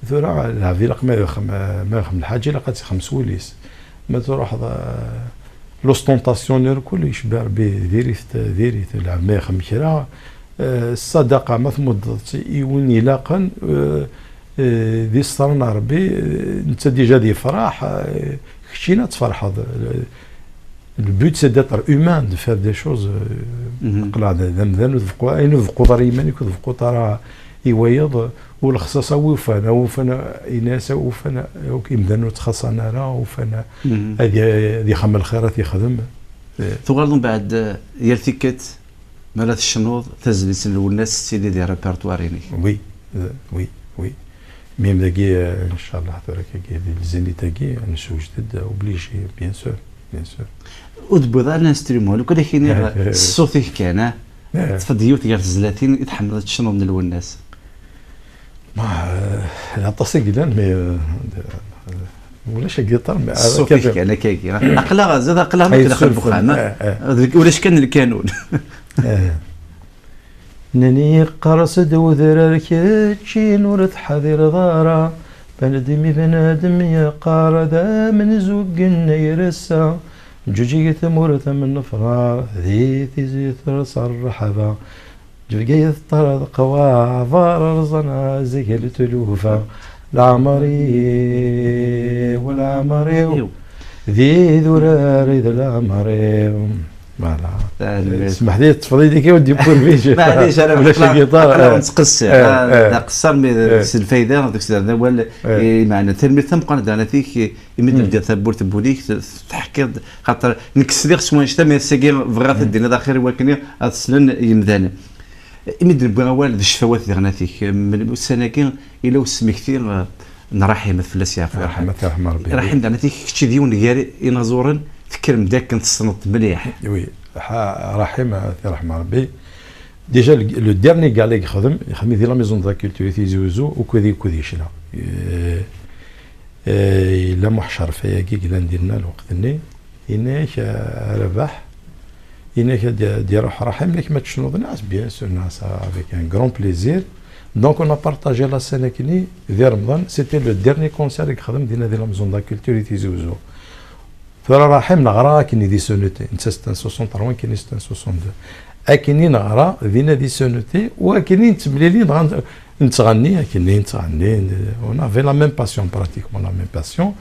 tura, lɛebd ilaq ma yexdem, ma yexdem lḥaǧa ilaq ad tt-ixdem s wul-is. Ma truḥeḍ, eh, l'ostentation irkul, yecba Rebbi diri-t, diri-t, lɛebd ma yexdem kra, eh, ṣṣadaqa ma tmuddeḍ-tt i win ilaqen, eh, eh, di ṣṣetra n Rebbi, eh, netta déjà ad yefreḥ, eh, keččini ad tferḥeḍ. Le but, c'est d'être humain, de faire des choses, euh, aql-aɣ d, d amdan, ur tbeqquḍ, ayen ur tbeqquḍ ara i yiman-ik, ur tbeqquḍ ara i wayeḍ, u lexṣaṣ a wi ufan, a wi ufan, yenna-yas a wi ufan, akk imdanen ur ttxaṣṣan ara, ufan ad y-, ad ixdem lxir, ad t-ixdem. Tuɣaleḍ mbeɛd, eh, yal tikkelt, mi ara tecnuḍ, tazlit n Lwennas tettili di répertoire-inek. Oui, euh, oui, oui. Même dagi, euh, inchallah, tura kagi, di Zénith-agi, nessewjed-d, obligé, bien sûr, bien sûr. Ur d-tewwiḍ ara l'instrument, lukan ad k-iniɣ s ṣṣut-ik kan, ah? Teṭṭfeḍ yiwet gar tezlatin i tḥemmleḍ ad tecnuḍ n Lwennas. Ma, euh, aṭas i yellan, mais, euh, euh, ulac agiṭar, mais s ṣṣut-ik kan, akkagi. Aql-aɣ, zad aql-aɣ nekk daxel n uxxam, ah? Ulac kan lkanun. Nnan-iyi yeqqar-as-d udrar keččin ur teḥdireḍ ara, bnadem i bnadem yeqqar ad amenzug n ayr ass-a, ǧǧuǧeg tamurt am nnefrar, di tizi ters rrḥaba, Bgayet ṭṭerḍeq waɛbar rẓan azgal tlufa, leɛmer-iw, leɛmer-iw, d idurar i d leɛmer-iw. Voilà. Smeḥ-iyi, teṭṭfeḍ-iyi-d kan ur d-yewwi lmij. Maɛlic, ara ulac agiṭar, aql-aɣ nettqeṣṣir. D aqeṣṣer, mi s lfayda, deg-s d awal imeɛnen. Tanemmirt tameqqrant daɣen a tik, imi d-teldiḍ tawwurt n wul-ik, teḥkiḍ, xaṭer nekk sliɣ s wanect-a, mi ass-agi bɣiɣ ad t-id-tiniḍ axir i wakken ad slen yimdanen. Imi d-newwi awal d ccfawat diɣen a tik, ussan-agi yella usmekti, eh, n Raḥim, ad fell-as yeɛfu yerḥem. Raḥim, ad t-yerḥem Rebbi. Raḥim, daɣen a tik, kečč d yiwen gar inaẓuren tekkrem-d akken tessneḍ-t mliḥ. Oui, Raḥim, ad t-yerḥem Rebbi. Déjà, le, le dernier gala i yexdem, yexdem di la Maison de la Culture i Tizi Wezzu, ukud, ukud yecna. Eh, Eh, yella Muḥ Cerfa-agi yellan dinna lweqt-nni, yenna-yak, eh, a Rabaḥ, yenna-yak ad d-iruḥ Raḥim, yak ma tecnuḍ, nniɣ-as bien sûr, nniɣ-as avec un grand plaisir. Donc on a partagé la scène akkenni di Remḍan, c'était le dernier concert i yexdem dinna di la Maison de la Culture i Tizi Uzzu. Tura Raḥim neɣra akkenni di Sonneté, netta c'est un soixante-trois, akkenni c'est un soixante-deux. Akkenni neɣra dinna di Sonneté, u akkenni nettemlili, dɣa nettɣenni, akkenni nettɣenni, on avait la même passion, pratiquement la même passion.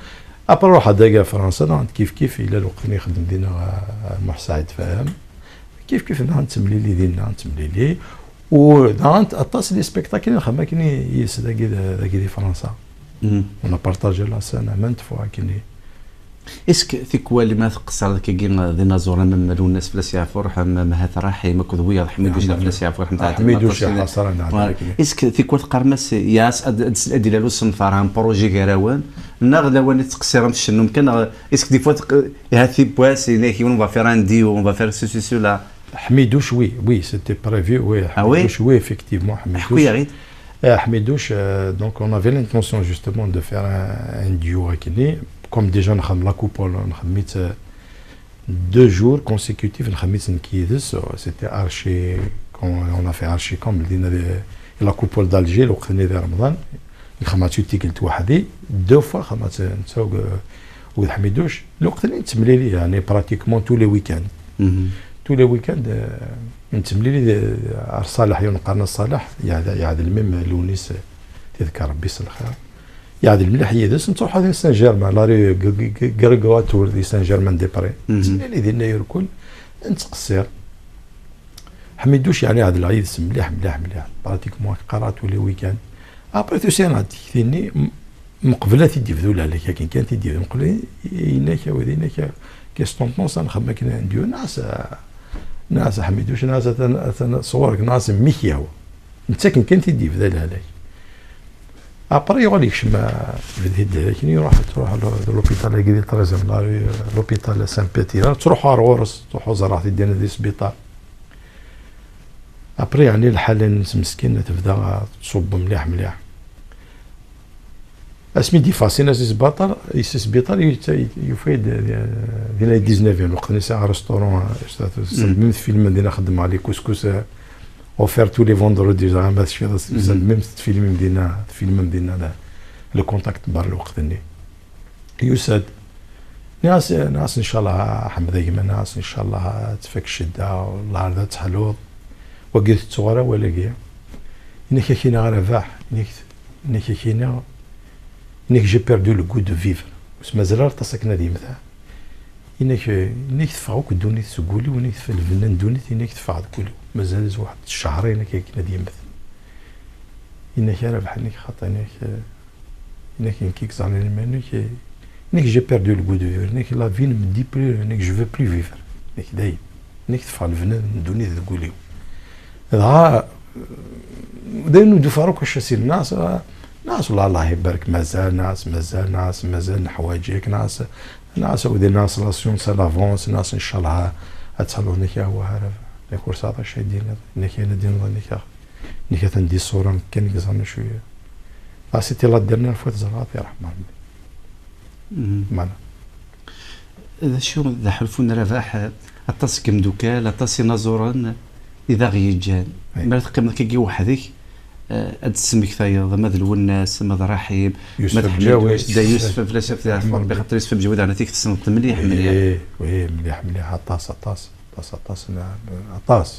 Après ruḥ dagi Fransa, dɣa kif kif, yella lweqt-nni ixeddem dinna, eh, Muḥ Saɛid Faham. Kif kif, dɣa nettemlili dinna, nettemlili. U dɣa aṭas n les spectacles i nexdem akkenni yis dagi, dagi di Fransa. On a partagé la scène maintes fois akkenni. Est-ce que tikwal ma tqeṣṣreḍ akkagi d inaẓuren am Lwennas Fell-as Yeɛfu Ṛṛeḥm, am Mhat Raḥim akked wiyaḍ, Ḥmiduc Fell-as Yeɛfu Ṛṛeḥm, Ḥmiduc Yeɛfu Ṛṛeḥm. Est-ce que tikwal teqqarem-as, yas, ad, ad, ad d-ilal usenfar, un projet gar-awen, neɣ lawan i tettqeṣṣirem tcennum kan, neɣ est-ce que des fois teq-, iha tibbwas, yenna-yak yiwen, on va faire un duo, on va faire ceci, cela? Ḥmiduc, oui, oui, c'était prévu, oui. Ah oui? Ḥmiduc, oui, effectivement, Ḥmiduc. Ḥku-yaɣ-id. Eh, Ḥmiduc, euh, donc on avait l'intention justement de faire un, un duo akkenni, comme déjà nxeddem la coupole, nxeddem-itt, euh, deux jours consécutifs, nxeddem-itt nekk yid-s, euh, c'était archi, quand on a fait Archicom, dinna di la coupole d'Alger, lweqt-nni di Remḍan, nxeddem-itt tikkelt weḥd-i, deux fois nxeddem-itt netta akked, akked Ḥmiduc, lweqt-nni nettemlili, yeɛni pratiquement tous les week-ends. Tous les week-ends, euh, nettemlili d, ar Ṣaleḥ, yiwen qqaren-as Ṣaleḥ, yeɛd-, yeɛdel même Lewnis, t-iḍegger Rebbi s lxir. Yeɛdel mliḥ yid-s, nettruḥ ad Saint-Germain, la rue G-, G-, G-, Grégoire Tour di Saint-Germain-des-Prés. Nettemlili dinna irkul, nettqeṣṣir. Ḥmiduc, yeɛni, ɛedleɣ yid-s mliḥ, mliḥ, mliḥ. Pratiquement, qqareɣ tous les week-ends. Après, tusa-d tikti-nni, m-, meqbel ad t-id-yebdu lehlak akken kan, t-id-yebdu meqbel, yenna-k, a wid, yenna-k, qu'est-ce que t'en penses, ad nxeddem akken un duo? Nniɣ-as, nniɣ-as a Ḥmiduc, nniɣ-as atan, atan sɣur-k, nniɣ-as mmi-k yehwa. Netta akken kan t-id-yebda lehlak. Après, yuɣal yekcem, ah, yebda-d akken, iruḥ, truḥ l-, l'hôpital-agi di treizième la rue, l'hôpital Saint-Péter, ttruḥu ar ɣur-s, ttruḥu ẓerreɣ-t-id dinna di sbiṭar. Après, yeɛni, lḥala-nnes meskin tebda tṣubb mliḥ, mliḥ. Asmi d-ifasin as isbiṭar, is isbiṭar, yutta-, yufa-d, eh, dinna di dix-neuvième, lweqt-nni sɛiɣ restaurant, eh, même tfilmem dinna, xeddmeɣ les couscous, eh, offerts tous les vendredis, ẓriɣ ma tecfiḍ, même tfilmem dinna, tfilmem dinna, la, le contact bar lweqt-nni. Yusa-d. Nniɣ-as, nniɣ-as, ncallah, a Ḥmed a gma, nniɣ-as, ncallah, ad tfak ccedda, wellah ar d ad teḥluḍ. Wagi ur tettuɣ ara awal-agi. Yenna-k akkin a Rabaḥ, yenna-k, yenna-k akkin, yenna-k, j'ai perdu le goût de vivre. Ur s-mazal ara aṭas akken ad yemmet. Yenna-k, yenna-k teffeɣ akk ddunit seg wul-iw, yenna-k teffeɣ lbenna n ddunit, yenna-k teffeɣ deg wul-iw. Mazal waḥed ccehṛ, yenna-k akken ad yemmet. Yenna-k a Rabaḥ, yenna-k xaṭi, yenna-k, yenna-k nekk i yeẓran iman-ik, yenna-k j'ai perdu le goût de vivre, yenna-k la vie ne me dit plus rien, yenna-k je veux plus vivre. Yenna-k dayen, yenna-k teffeɣ lbenna n ddunit deg wul-iw. Dɣa, dayen ur d-ufiɣ ara akk acu as-yenna, nniɣ-as, nniɣ-as, wellah, Allah ibarek, mazal, nniɣ-as, mazal, nniɣ-as, mazal, neḥwaǧ-ik, nniɣ-as, nniɣ-as, a wid, nniɣ-as, la science elle avance, nniɣ-as, ncallah, ad tḥelluḍ, yenna-k, ah, wah, a Rabaḥ, yenna-k ur tesɛiḍ acu ad d-tiniḍ, yenna-k ayen ad d-tiniḍ, yenna-k, yenna-k atan di ṣṣura, nekk kan i yeẓran acu. Ah, c'était la dernière fois teẓra, ad t-yerḥem Rebbi. Voilà. D acu d aḥulfu n Rabaḥ, aṭas n yimdukal, aṭas n inaẓuren i d aɣ-yeǧǧan. Mi ara teqqimeḍ akkagi weḥd-k, eh, ad d-tesmektayeḍ ama d Lwennas, ama d Raḥim, Yusef ma d Ḥmiduc, Bǧawi, da Yusef, fell-as ad yeɛfu Rebbi, xaṭer Yusef Bǧawi daɣen ad t-tessneḍ mliḥ, mliḥ. Eh, eh, mliḥ, mliḥ, aṭas, aṭas, aṭas, aṭas, aṭas.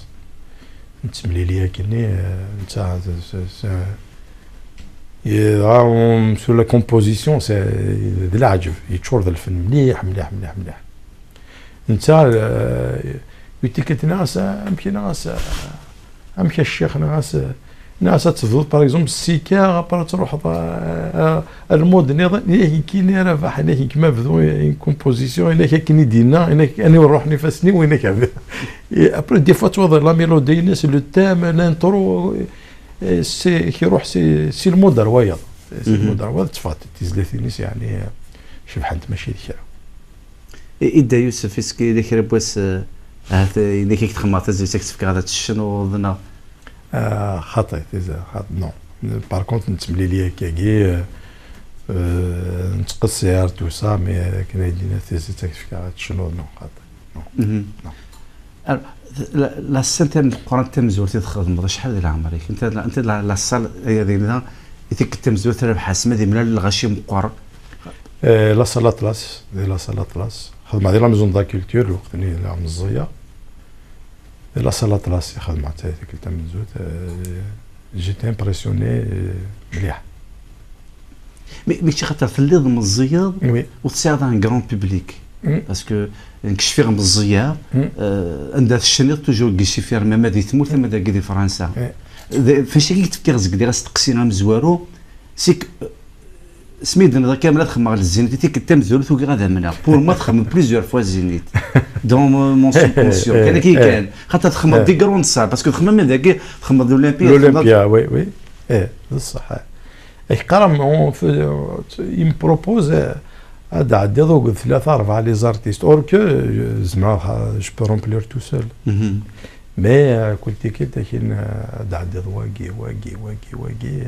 Nettemlili akkenni, eh, netta, s-, s-, s-, eh, dɣa, um, sur la composition, c'est, d leɛǧeb, yeččur d lfen mliḥ, mliḥ, mliḥ, mliḥ. Netta, eh, yettiket, nniɣ-as, amek, nniɣ-as, amek a ccix, nniɣ-as, nniɣ-as ad tebduḍ, par exemple, sika, après ad truḥeḍ, eh, eh, ar lmud nniḍen, yenna-k, yenna-k, a Rabaḥ, yenna-k, nekk ma bdu une composition, yenna-k, akken i d-yenna, yenna-k, ani ruḥen ifassen-iw, yenna-k, et après, des fois, twaḍ la mélodie-ines, le thème, l'intro, eh, c'est, kiruḥ, c'est, c'est le mode ar wayeḍ. C'est le mode ar wayeḍ, tteffɣent tizlatin-is, yeɛni, eh, cebḥent, mačči d kra. I, i Dda Yusef, est-ce que yella kra n wass, eh, ahat, eh, yella kra i k-txemmeɣ tazlit, ad k-tt-fkeɣ ad tecnuḍ, neɣ? Ah, xaṭi, tiza-, xaṭi, non. Par contre, nettemlili akkagi, eh, Euh, nettqeṣṣir, tout ça, mais akken ay d-yenna, tizlit ad k-fkeɣ ad tecnuḍ, non, xaṭi. Non. Mhm. Non. Alors, la, la scène tameqqrant tamezwarut i txedmeḍ, acḥal di leɛmer-ik? Anta, anta la, la salle, ay ad yenna, i tikkelt tamezwarut ara bḥasem ad imlal lɣaci meqqer? Eh, la salle Atlas, di la salle Atlas. Xedmeɣ di la Maison de la Culture, lweqt-nni la meẓẓiya. Di la salle Atlas i xedmeɣ ta-, tikkelt tamezwarut, eh, j'étais impressionné, eh, mliḥ. Mi, mi xaṭer telliḍ meẓẓiyeḍ, oui, ur tesɛiḍ un grand public. Mm. Parce que nekk cfiɣ meẓẓiyeɣ, mm, euh, anda tecniḍ toujours deg icifir, même di tmurt, ama dagi di Fransa. Eh. D-, fac akka i k-d-fkiɣ zeg diɣ asteqsi amezwaru, c'est que, euh, smi d-nniḍ kamel ad xedmeɣ le Zénith, i tikkelt tamezwarut ugiɣ ad amneɣ. Pour moi, txedmeḍ plusieurs fois Zénith. Dans mon, mon subconscient. Eh, kan akka i, eh, kan. Xaṭer txedmeḍ, eh, des grandes salles, parce que txedmeḍ dagi, txedmeḍ l'Olympia, txedmeḍ... L'Olympia, oui, oui. Eh, d ṣṣeḥ, eh. Ak qqareɣ, on fait, il me propose, euh, ad ɛeddiḍ akked tlata, rebɛa les artistes. Or que, euh, zemreɣ, euh, je peux remplir tout seul. Mhm. Mais, euh, kul tikkelt akin, euh, ad ɛeddiḍ wagi, wagi, wagi, wagi.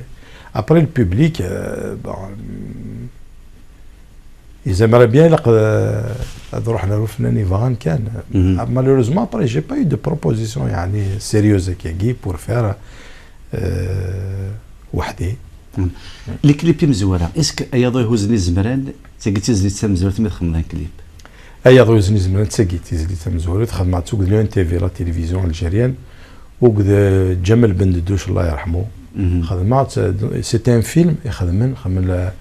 Après, le public, euh, bon, ils aimeraient bien, ilaq, euh, ad ruḥen ar ufennan yebɣan kan. Mhm. Ah, malheureusement, après, j'ai pas eu de proposition, yeɛni, sérieuse akkagi pour faire, euh, weḥd-i. Mhm. Les clips imezwura, est-ce que Ayaḍ Ihuzen Izemran, d tagi d tizlit tamezwarut mi txedmeḍ un clip? Ayaḍ Ihuzen Izemran, d tagi d tizlit tamezwarut, xedmeɣ-tt akked l'O N T V, la télévision algérienne, akked, euh, Ǧamal Bendeduc, Allah yerḥmu. Mhm. Xedmeɣ-tt, euh, c'était un film i xedmen, xedmen la,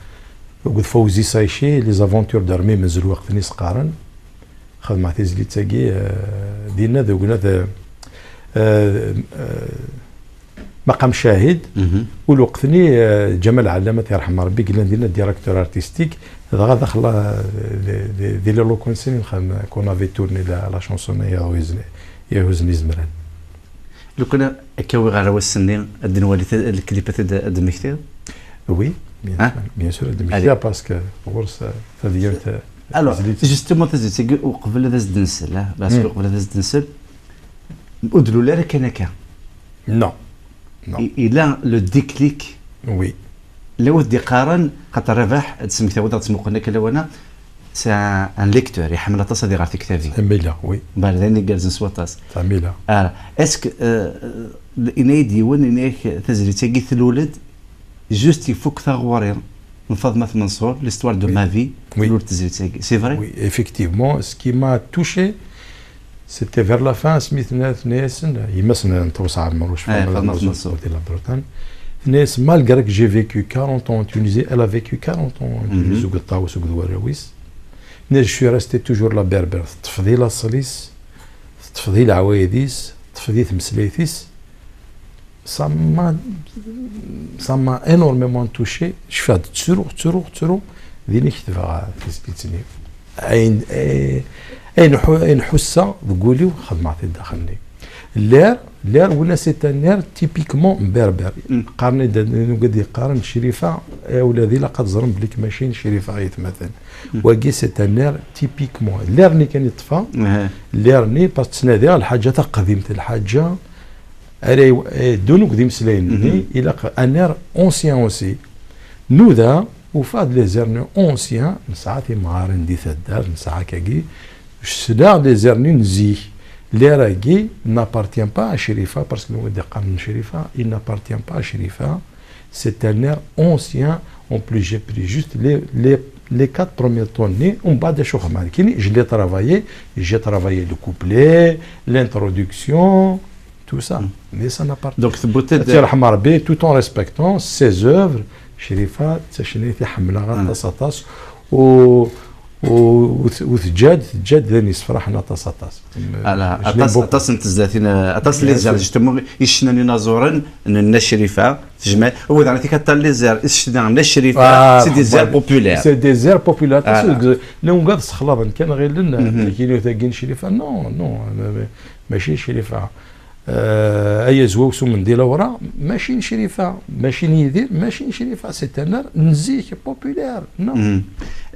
akked Fawzi Sayci, Les Aventures d'Armi Mezlou, lweqt-nni s-qqaren. Xedmeɣ tizlit-agi, euh, dinna d ugna d, euh, euh, Maqam Cahid, mhm, u lweqt-nni, euh, Ǧamal Ɛellamat, yerḥem Rebbi, yellan dinna directeur artistique, dɣa daxel, euh, di, di, di les locaux-nsen i nxedm, qu'on avait tourné la, la chanson Ayaḍ Ihuzen Izemran. Lukan akka wiɣ ɣer wass-nni, ad d-nwali ta-, lklip ad d-, ad d-mmektiɣ? Oui, bien sûr, bien sûr, ad d-mmektiɣ, parce que ɣur-s, euh, tadyant, euh, alors, tezlit. Justement, tazlit-agi, uqbel ad as-d-nsel, ah, parce que, hmm, uqbel ad as-d-nsel, ur d-lul ara kan akka. Non. Non. I-, ila le déclic. Oui. La wid d-iqqaren, xaṭer Rabaḥ, ad d-smektaweḍ, ad tt-muqlen akka lawan-a, c'est un, un lecteur, iḥemmel aṭas ad iɣer tiktabin. Amila, oui. Mbeɛd d ayen igerrzen s waṭas. Amila. Alors, est-ce que, euh, euh, yenna-yi-d yiwen, yenna-yak tazlit-agi tlul-d, juste ifuk taɣuri n Faḍma At Manṣur, L'histoire de, oui, ma vie, oui, tlul-d tezlit-agi. C'est vrai? Oui, effectivement, ce qui m'a touché, c'était vers la fin, asmi tenna, tenna-yasen, yemma-s n Ṭawes Ɛmer, Ucfa, eh, Faḍma At Manṣur, côté la Bretagne. Tenna-yasen, malgré que j'ai vécu quarante ans en Tunisie, elle a vécu quarante ans en Tunisie, mhm, akked Ṭawes, akked warraw-is. Tenna, je suis resté toujours la berbère. Teṭṭef di laṣel-is, teṭṭef di leɛwayed-is, teṭṭef di tmeslayt-is. Ça m'a, ça m'a énormément touché. Cfiɣ-d ttruɣ, ttruɣ, ttruɣ. Din i ketbeɣ tizlit-nni. Ayen, eh, ayen ḥu-, ayen ḥusseɣ deg wul-iw, xedmeɣ-t-id daxel-nni. L'air, l'air, winna, c'est un air typiquement berbère. Mm. Qqaren-d, nugad yeqqaren, Crifa, eh, ula d ilaq ad ẓren belli mačči n Crifa i yetmaten. Mm. Wagi, c'est un air typiquement. L'air-nni kan i ṭṭfeɣ, eh, l'air-nni, parce que ttnadiɣ lḥaǧa taqdimt, lḥaǧa ara iw-, eh, ddun akked imeslayen-nni, mhm, ilaq un air ancien aussi. Nuda, ufiɣ-d les airs anciens, nesɛa timɣarin di taddart, nesɛa akkagi, sla les airs n zik. L'air-agi n'appartient pas à Crifa, parce que le mot de Crifa, il n'appartient pas à Crifa. C'est un air ancien. En plus, j'ai pris juste les, les, les quatre premiers tons. On bat des choses. Je l'ai travaillé, j'ai travaillé le couplet, l'introduction, tout ça. Mm. Mais ça n'appartient pas. Donc, c'est beauté de... Tout en respectant ses œuvres, Crifa, c'est une femme qui a... U, u, u teǧǧa-d, teǧǧa-d d ayen yessefraḥen aṭas, aṭas. Ala, aṭas, aṭas n tezlatin, aṭas n les airs, justement, i ccnan inaẓuren n Nna Crifa, tejmaɛ, u d ayen i tikkelt les airs, i ccnan n Nna Crifa, c'est des airs populaires. C'est des airs populaires. Aṭas n, nna ugad sexlaḍen kan ɣilen, mhm, tagi n Crifa, non, non, mačči Crifa. Euh, ay azwaw s umendil awraɣ, mačči n Crifa, mačči n Yidir, mačči n Crifa, c'est un air n zik, populaire, non. Mhm.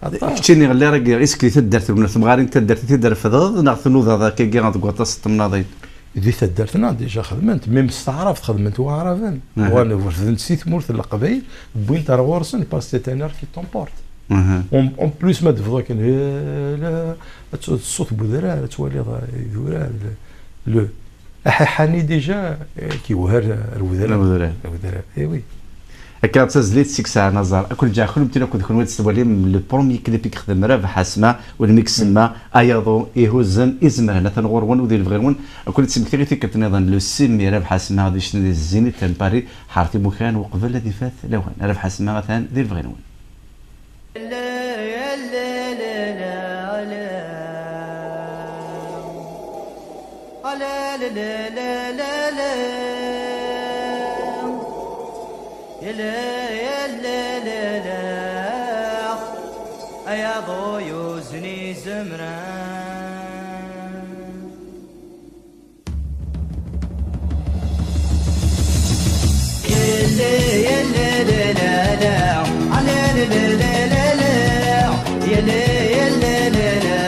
Aṭas. Keččini ɣer l'air-agi, est-ce que di taddart-nwen, temɣarin n taddart i t-id-refdeḍ, neɣ tnudaḍ akkagi deg waṭas n temnaḍin? Di taddart-nneɣ déjà xedmen-t, même s taɛrabt xedmen-t waɛraben. Aha. Uɣalen refden-t si tmurt n Leqbayel, wwin-t ar ɣur-sen parce que c'est un art qui t'emporte. Aha. En, en plus, ma d-tebḍu akken, eh, la, ad t-, ṣṣut n wedrar, ad twaliḍ, eh, idurar, le, le, aḥiḥan-nni déjà, eh, kiwher ar wedrar. Ar wedrar. Ar wedrar, eh oui. Akka d tazlit seg Saɛa Naẓar. Ad ken-ǧǧeɣ kennemti akked kenwi ad twalim le premier clip i yexdem Rabaḥ Asma, u lmi ysemma Ayaḍu ihuzzen izemren. Atan ɣur-wen u di lebɣi-nwen. Ad ken-id-smektiɣ i tikkelt nniḍen, le six mai, Rabaḥ Asma ad yecnu di Zénith n Paris, ḥart imukan uqbel ad ifat lawan. Rabaḥ Asma atan di lebɣi-nwen. Yella, yella, yella, yella, ayaḍu yuzen izemran. Yella, yella, yella, yella, yella, yella, yella, yella, yella,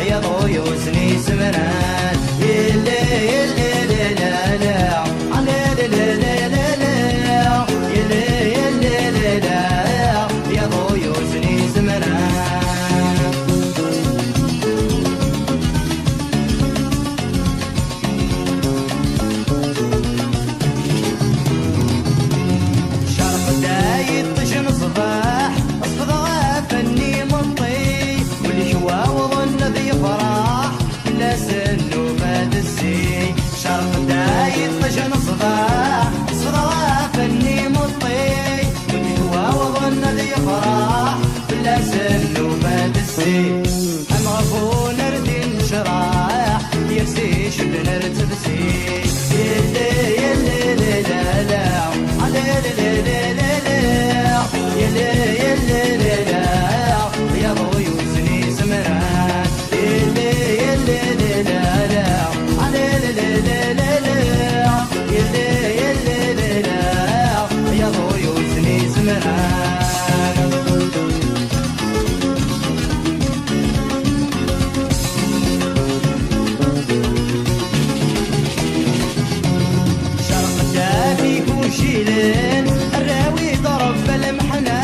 ayaḍu yuzen izemran. Yella, yella, yella, yella, Cerq-d ay iṭij n ṣṣbeḥ, ṣfeḍ ɣef nnimeṭṭi, ul-ik wawḍen ad yefreḥ, fell-as nnuba tezzi. Cerq-d ay iṭij n ṣṣbeḥ, ṣfeḍ ɣef nnimeṭṭi, ul-ik wawḍen ad yefreḥ, fell-as nnuba tezzi. Am ɣef unerdi n ccreɛ, yers icedden ar tefsi. Yelli, yelli, lila, la, la, la, la, la, la, la, la. Yelli, yelli, lila, yaḍu yuzen izemran. Yelli, yelli, lila, la, la, la, la, la, la, la. Yelli, yelli, lila, yaḍu yuzen izemran. Cerq-d igujilen, arraw iḍreb lemḥna,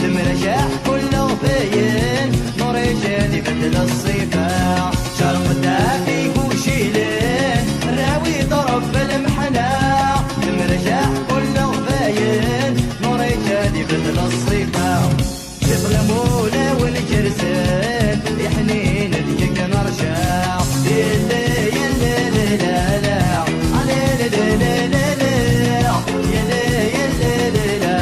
lemrajeḥ kul leɣbayen, Nuriǧ ad ibeddel ṣṣifa. Cerq-d igujilen, arraw iḍreb lemḥna, lemrajeḥ kul leɣbayen, Nuriǧ ad ibeddel ṣṣifa. Iḍlem ulawen kersen, iḥnin deg-k nerǧa. Yelli, yelli, lila, la, la, la, la, la, la. Yelli, yelli, lila,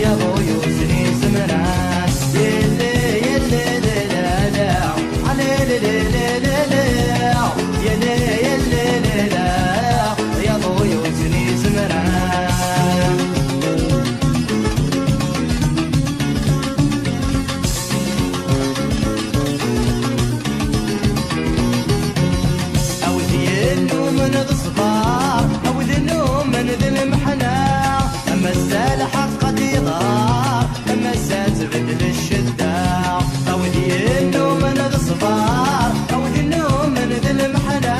yaḍu yuzen izemran. Yelli, yelli, lila, la, la, la, la, la, la. Yelli, yelli, lila, yaḍu yuzen izemran. Awed yennumen d ṣṣber, awed yennumen d lemḥna, ama s lḥeqq ad iḍher, ama s ad tbeddel ccedda. Awed yennumen d ṣṣber, awed yennumen d lemḥna,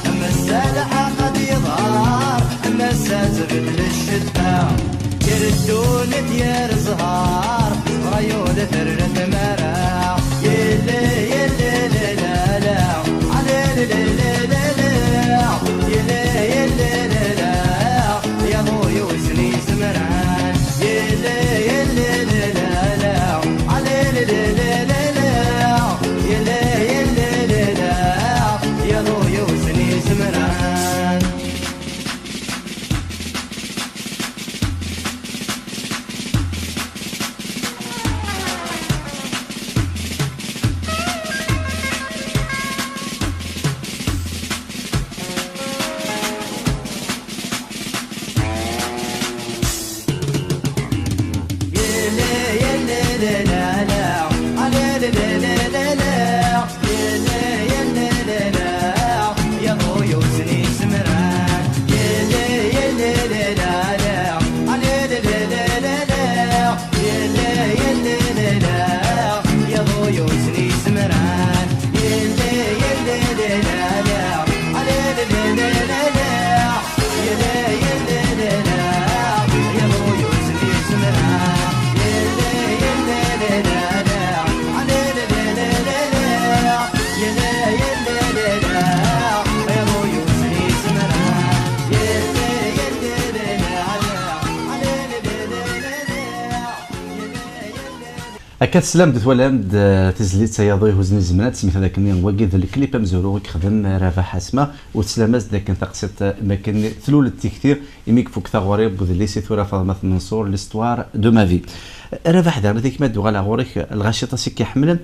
ama s lḥeqq ad iḍher, ama s ad tbeddel ccedda. Yir ddunit yir zzher, ẓẓher-ayu la terra tmara. Yelli, yelli, lila, la, la, la, la. Yelli, yelli, lila, yaḍu yuzen izemran. Yelli, yelli, lila, la, la, la, la, la. Yelli, yelli, lila, yaḍu yuzen izemran. Akka teslam-d, twalam-d, eh, tizlit-a yaḍu ihuzzen i zzman, ad tesmektiḍ akken wagi d lklip amezwaru i yexdem Rabaḥ Asma, u teslam-as-d akken taqsiṭ, eh, makken tlul-d tikti imi i ifuk taɣuri n udlis i tura Faḍma At Menṣur, L'histoire de ma vie. Rabaḥ, daɣen ad ak-d-uɣaleɣ ɣur-k, lɣaci aṭas i k-iḥemmlen,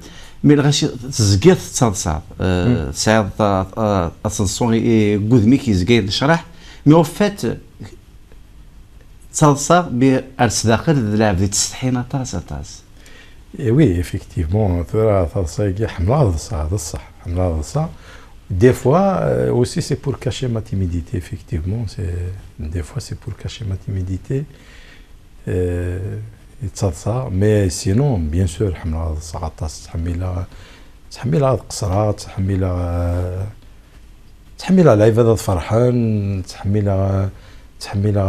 mi lɣaci tezgiḍ tettaḍsaḍ, eh, tesɛiḍ, eh, eh, aseḍsu i, i, deg wudem-ik yezga yennecraḥ, mi au fait, d taḍsa, mi ar sdaxel d lɛebd yettsetḥin aṭas, aṭas. Eh oui, effectivement, tura taḍsa-agi ḥemmleɣ ad ḍseɣ, d ṣṣeḥ, ḥemmleɣ ad ḍseɣ. Des fois, euh, aussi, c'est pour cacher ma timidité, effectivement, c'est, des fois, c'est pour cacher ma timidité. Euh, yettaḍsa, mais sinon, bien sûr, ḥemmleɣ ad ḍseɣ aṭas, ttḥemmileɣ, ttḥemmileɣ ad qeṣṣreɣ, ttḥemmileɣ, euh, ttḥemmileɣ lɛibad ad ferḥen, ttḥemmileɣ, ttḥemmileɣ,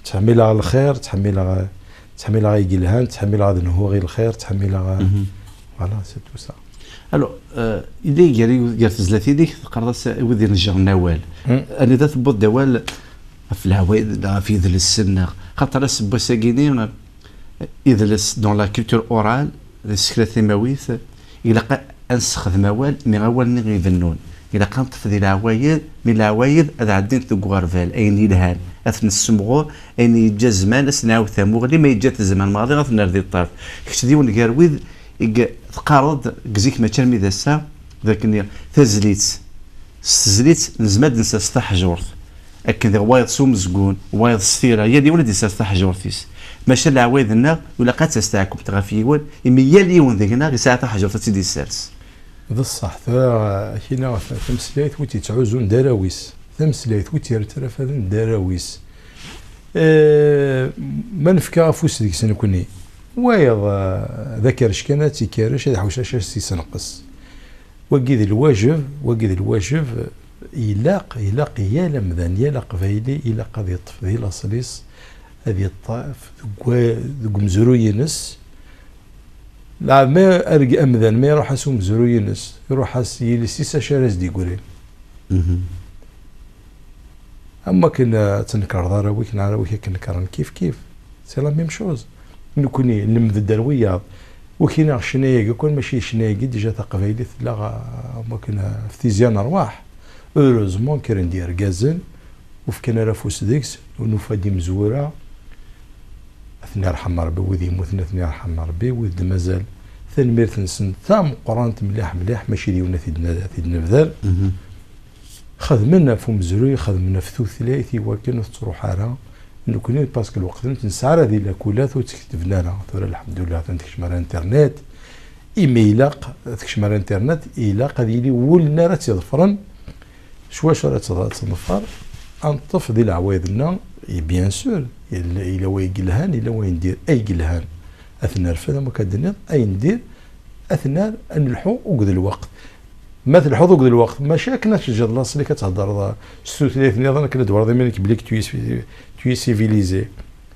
ttḥemmileɣ lxir, ttḥemmileɣ, ttḥemmileɣ ayen yelhan, ttḥemmileɣ ad nehhuɣ i lxir, ttḥemmileɣ, voilà, c'est tout ça. Alors, euh, yella gar, gar tezlatin-ik teqqareḍ-as i wid inejjren awal. Anida tewweḍ-d awal ɣef leɛwayed neɣ ɣef yidles-nneɣ? Xaṭer aseggas-agi-ni, idles dans la culture orale, di tsekla timawit, ilaq ad nessexdem awal, mi awal-nni ibennun. Ilaq ad neṭṭef di leɛwayed, mi leɛwayed ad ɛeddint deg uɣerbal, ayen yelhan, ad ten-nessemɣur, ayen yeǧǧa zzman, ad s-nɛawed tamuɣli, ma yeǧǧa-t zzman maḍi, ad t-nerr di ṭṭerf. Kečč d yiwen gar wid i teqqareḍ deg zik mačči armi d ass-a, d akken tazlit, s tezlit nezmer ad d-nessers taḥjurt. Akken diɣ wayeḍ s umezgun, wayeḍ s tira, yal yiwen ad d-issers taḥjurt-is. Maca leɛwayed-nneɣ, ur ilaq ad d-tas teɛkubt ɣef yiwen, imi yal yiwen deg-neɣ yesɛa taḥjurt ad tt-id-issers. D ṣṣeḥ, tura, akina, tameslayt wi tt-yettɛuzzun d arraw-is, tameslayt wi tt-yerrafaden d arraw-is. Eh, ma nefka afus deg-s nekni, wayeḍ, eh, d akerrec kan ad tt-ikerrec, ad iḥewc acu ad s-yessenqes. Wagi d lwajeb, wagi d lwajeb, ilaq, ilaq yal amdan, yal aqbayli, ilaq ad yeṭṭef di laṣel-is, ad yeṭṭef deg wa-, deg umezruy-ines. Leɛmer arg-, amdan ma iruḥ-as umezruy-ines, iruḥ-as yilis-is acu ara s-d-iggrin. Am wakken, eh, ad tnekreḍ arraw-ik neɣ arraw-ik ad k-nekren kif kif. C'est la même chose. Nekni nlemd-d ar wiyaḍ. Ur k-iniɣ ccna-agi kan, mačči d ccna-agi, déjà taqbaylit tella ɣ-, am wakken, eh, ɣef tizya n rrwaḥ. Heureusement kkren-d yergazen, ur fkan ara afus deg-s, ur nufa-d imezwura. Ad ten-irḥem Rebbi, wid yemmuten ad ten-irḥem Rebbi, wid d-mazal, tanemmirt-nsen tameqqrant mliḥ mliḥ, mačči d yiwen ad t-id-, ad t-id-nebder. Xedmen ɣef umezruy, xedmen ɣef tutlayt i wakken ur tettruḥ ara. Nekni, parce que lweqt-nni ur nesɛi ara di lakulat, ur tt-ketben ara. Tura, lḥemdullah, atan tekcem ar internet. Imi ilaq ad tekcem ar internet, ilaq ad yili wul-nni ara tt-iḍefren. S wacu ara tt-, tt-nḍeffer? Ad neṭṭef di leɛwayed-nneɣ, et bien sûr, yella, yella wayen yelhan, yella wayen dir, ay yelhan. Ad t-nerfed, am akka d-tenniḍ, ayen dir, ad t-nerr, ad nelḥu akked lweqt. Ma telḥuḍ akked lweqt, mačči akken ad teǧǧeḍ laṣel-ik ad theddreḍ s tutlayt nniḍen, akken ad d-twaliḍ iman-ik belli tu es, tu es civilisé.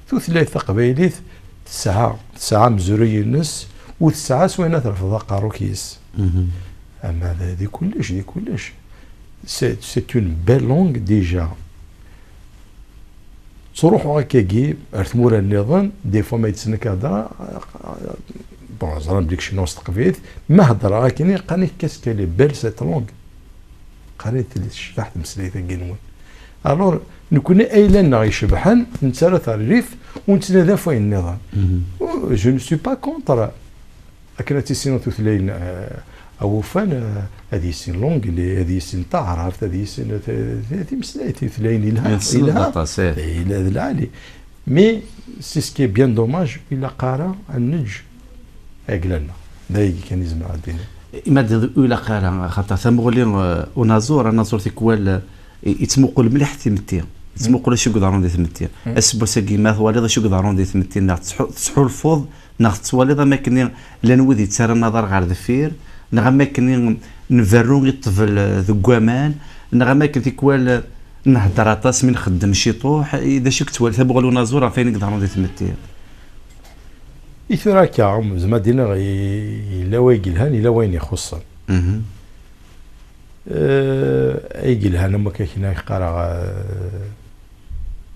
Tutlayt taqbaylit tesɛa, tesɛa amezruy-ines, u tesɛa s wayen ad terfeḍ aqerru-k yis. Ama d, di kullec, di kullec. C'est, c'est une belle langue déjà. Ttruḥuɣ akkagi ar tmura nniḍen, des fois ma yettnek hedra, bon, ẓran belli kecmeɣ s teqbaylit, ma hedreɣ akken, qqaren-ak qu'est-ce qu'elle est belle cette langue. Qqaren-ak tecbeḥ tmeslayt-agi-nwen. Alors, nekni ayla-nneɣ icebḥen, nettarra-t rrif, ur nettnadi ɣef wayen nniḍen. Oh, je ne suis pas contre. Akken ad tissineḍ tutlayin, eh, awufan, eh, ad yissin l'anglais, ad yissin taɛrabt, ad yissin, eh, t-, t-, timeslay-, tutlayin yelha, yelha. Aṭas, eh. Yella d lɛali. Mais, c'est ce qui est bien dommage, ur ilaq ara ad neǧǧ agla-nneɣ. D ayagi kan i zemreɣ ad d-iniɣ. Ima d-, ur ilaq ara, xaṭer tamuɣli, eh, unaẓur, anaẓur tikwal, eh, yettmuqul mliḥ timetti. Yettmuqul acu i iḍerrun di tmetti. Aseggas-agi, ma twaliḍ acu i iḍerrun di tmetti, neɣ tettḥu-, tettḥulfuḍ neɣ tettwaliḍ am akken llan wid yettarran aḍar ɣer deffir, neɣ am akken nberru i ṭṭbel deg waman, neɣ am akken tikwal nhedder aṭas mi nxeddem ciṭuḥ? I d acu i yettwali tamuɣli unaẓur ɣef wayen i iḍerrun di tmetti? I tura akka, zma d-iniɣ, i-, yella wayen yelhan, yella wayen ixuṣṣen. Eh, ay yelhan am akka kina i qqareɣ, eh,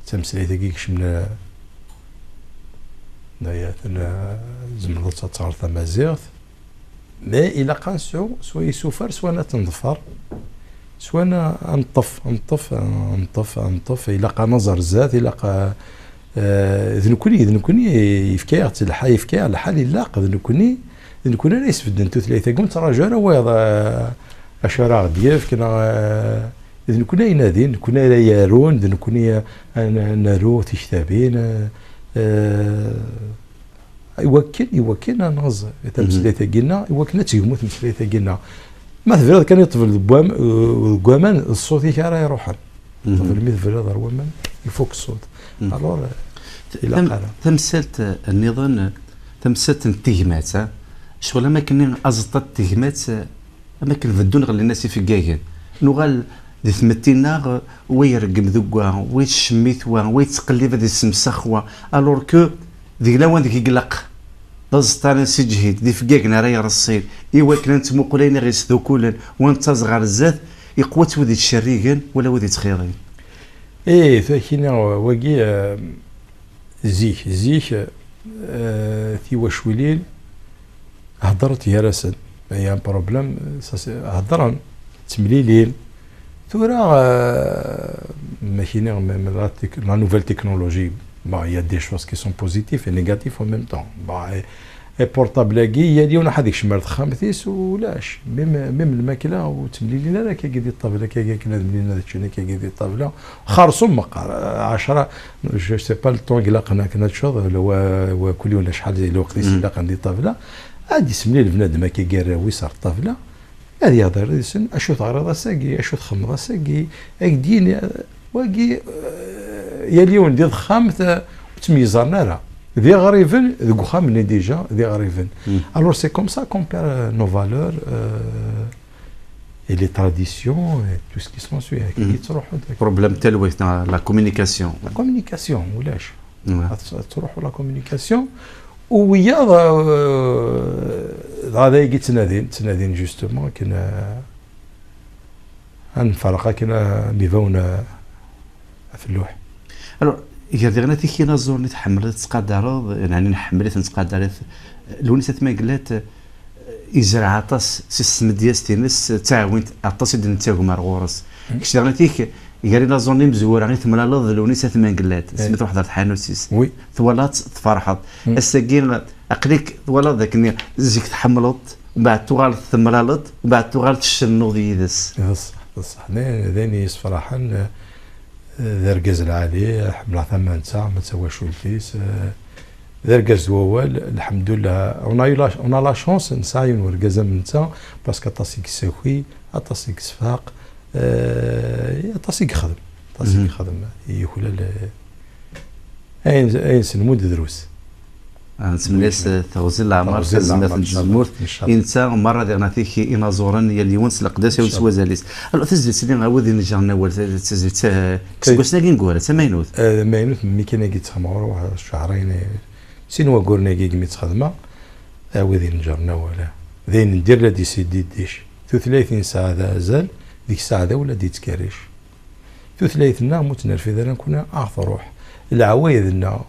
d tameslayt-agi ikecmen, eh, Daya tella, tzemreḍ ad teɣreḍ tamaziɣt, mais ilaq ad nesɛu swa isufar, swa ad tenḍfer, swa ad neṭṭef, neṭṭef, neṭṭef, neṭṭef. Ilaq ad naẓer zdat, ilaq a, eh, d nekkni, d nekkni yefka-yaɣ-tt lḥal, yefka-yaɣ lḥal ilaq, d nekkni, d nekkni ara yesbedden tutlayt-agi, ur nettraǧu ara wayeḍ, eh, acu ara aɣ-d-yefk, neɣ, eh, d nekkni ay nadin, d nekkni ara yarun, d nekkni a, a, a naru tiktabin, eh, eh, i wakken, i wakken ad naẓ tameslayt-agi-nneɣ, i wakken ad tegmu tmeslayt-agi-nneɣ. Ma tebriḍ kan i ṭṭbel deg wam-, deg waman, d ṣṣut-ik ara iruḥen. Ṭṭbel mi tebriḍ ɣer waman, ifuk ṣṣut. Alors, eh, ilaq ara. Tamsalt, eh, nniḍen, eh, tamsalt n tegmat, eh, ccɣel am akken aẓeṭṭa n tegmat, eh, am akken beddun ɣellin-as ifeggagen. Nuɣal di tmetti-nneɣ, wa ireggem deg wa, wa yettcemmit wa, wa yettqellib ad yessemsex wa, alors que deg lawan deg i ilaq d aẓeṭṭa ara nsiǧhid, d ifeggagen ara ireṣṣin, i wakken ad nettmuqul ayen i ɣ-yesdukulen, wa nettaẓ ɣer zdat, iqwa-tt wid yettcerrigen wala wid yettxiḍin. Ih, takina, wagi, eh, zik, zik, eh, tiwaculin heddrent gar-asen. Il y a un problème, ça, c'est, heddren, ttemlilin. Tura, eh, ma kini, même la tec-, la nouvelle technologie, bon, il y a des choses qui sont positives et négatives en même temps. Bon, et, et portable-agi, yal yiwen ad yekcem ar texxamt-is, ulac. Même, même lmakla, ur ttemlilin ara akkagi di ṭṭabla, akkagi akken ad mlilin ad ččen akkagi di ṭṭabla. Xerṣum meqqar, ɛecra, je sais pas le temps ilaqen akken ad teččeḍ, wa, wa kul yiwen acḥal di lweqt-is ilaqen di ṭṭabla. Ad d-isemlil bnadem akkagi arraw-is ar ṭṭabla, ad yehder yid-sen, acu teɣriḍ ass-agi, acu txedmeḍ ass-agi, ad k-d-yini, wagi, eh, yal yiwen di texxamt, eh, ur ttemyeẓẓaren ara. D iɣriben deg uxxam-nni déjà, d iɣriben. Alors c'est comme ça qu'on perd, euh, nos valeurs, euh, et les traditions, et tout ce qui s'ensuit. Akka i yettruḥu. Problème n talwit, neɣ la communication. La communication, ulac. Ad, ad truḥu la communication. U wiyaḍ, euh, dɣa d ayagi ttnadin, ttnadin justement, akken, euh, ad nferreq akken, euh, am ibawen, euh, ɣef lluḥ. Alors, gar diɣen atik inaẓuren i tḥemmleḍ, i tettqadareḍ, neɣ nḥemmel-it, nettqadar-it, Lewnis At Mengellat, eh, yezreɛ aṭas si tesmedyazt-ines, ttɛawint aṭas i d-nettagem ar ɣur-s. Kečč diɣen atik, gar inaẓuren imezwura i temlaleḍ d Lewnis At Mengellat, asmi truḥeḍ ar tḥanut-is. Oui. Twalaḍ-tt, tferḥeḍ. Ass-agi, aql-ik twalaḍ dakken zik tḥemmleḍ-t, mbeɛd tuɣaleḍ temlaleḍ, mbeɛd tuɣaleḍ tcennuḍ yid-s. D ṣṣeḥ, d ṣṣeḥ. D ayen, d ayen yessefraḥen, eh, d argaz lɛali, ḥemmleɣ tama netta, ma d tawacult-is, eh, d argaz n wawal, lḥemdullah. On a eu la, on a la chance, nesɛa yiwen wergaz am netta, parce que aṭas i yessaki, aṭas i yessefhaq, eh, aṭas i yexdem, aṭas i yexdem, yuklal, eh, ayen, ayen s lmud drus. Ah, nettmenni-as, eh, teɣzi n leɛmer, teɣzi n leɛmer, tazmert n tzemmurt, incallah. I netta, merra diɣen atik inaẓuren, yal yiwen s leqdas-iw s wazal-is. Alors, tizlit-nni, A wid inejren awal, ta-, ta-, tizlit, eh, seg wasmi-agi neggura, d tamaynut. Eh, d tamaynut, mi kan agi ttxemɣur, waḥed ccehrayen, eh, sin wagguren-agi i mi tt-xedmeɣ, A wid inejren awal, eh. D ayen n dir la d-isiddidic. Tutlayt i nesɛa d azal, deg ssaɛa d awla d-yettkerric. Tutlayt-nneɣ, ma ur tt-nerfid ara nekkni, ad truḥ. Leɛwayed-nneɣ,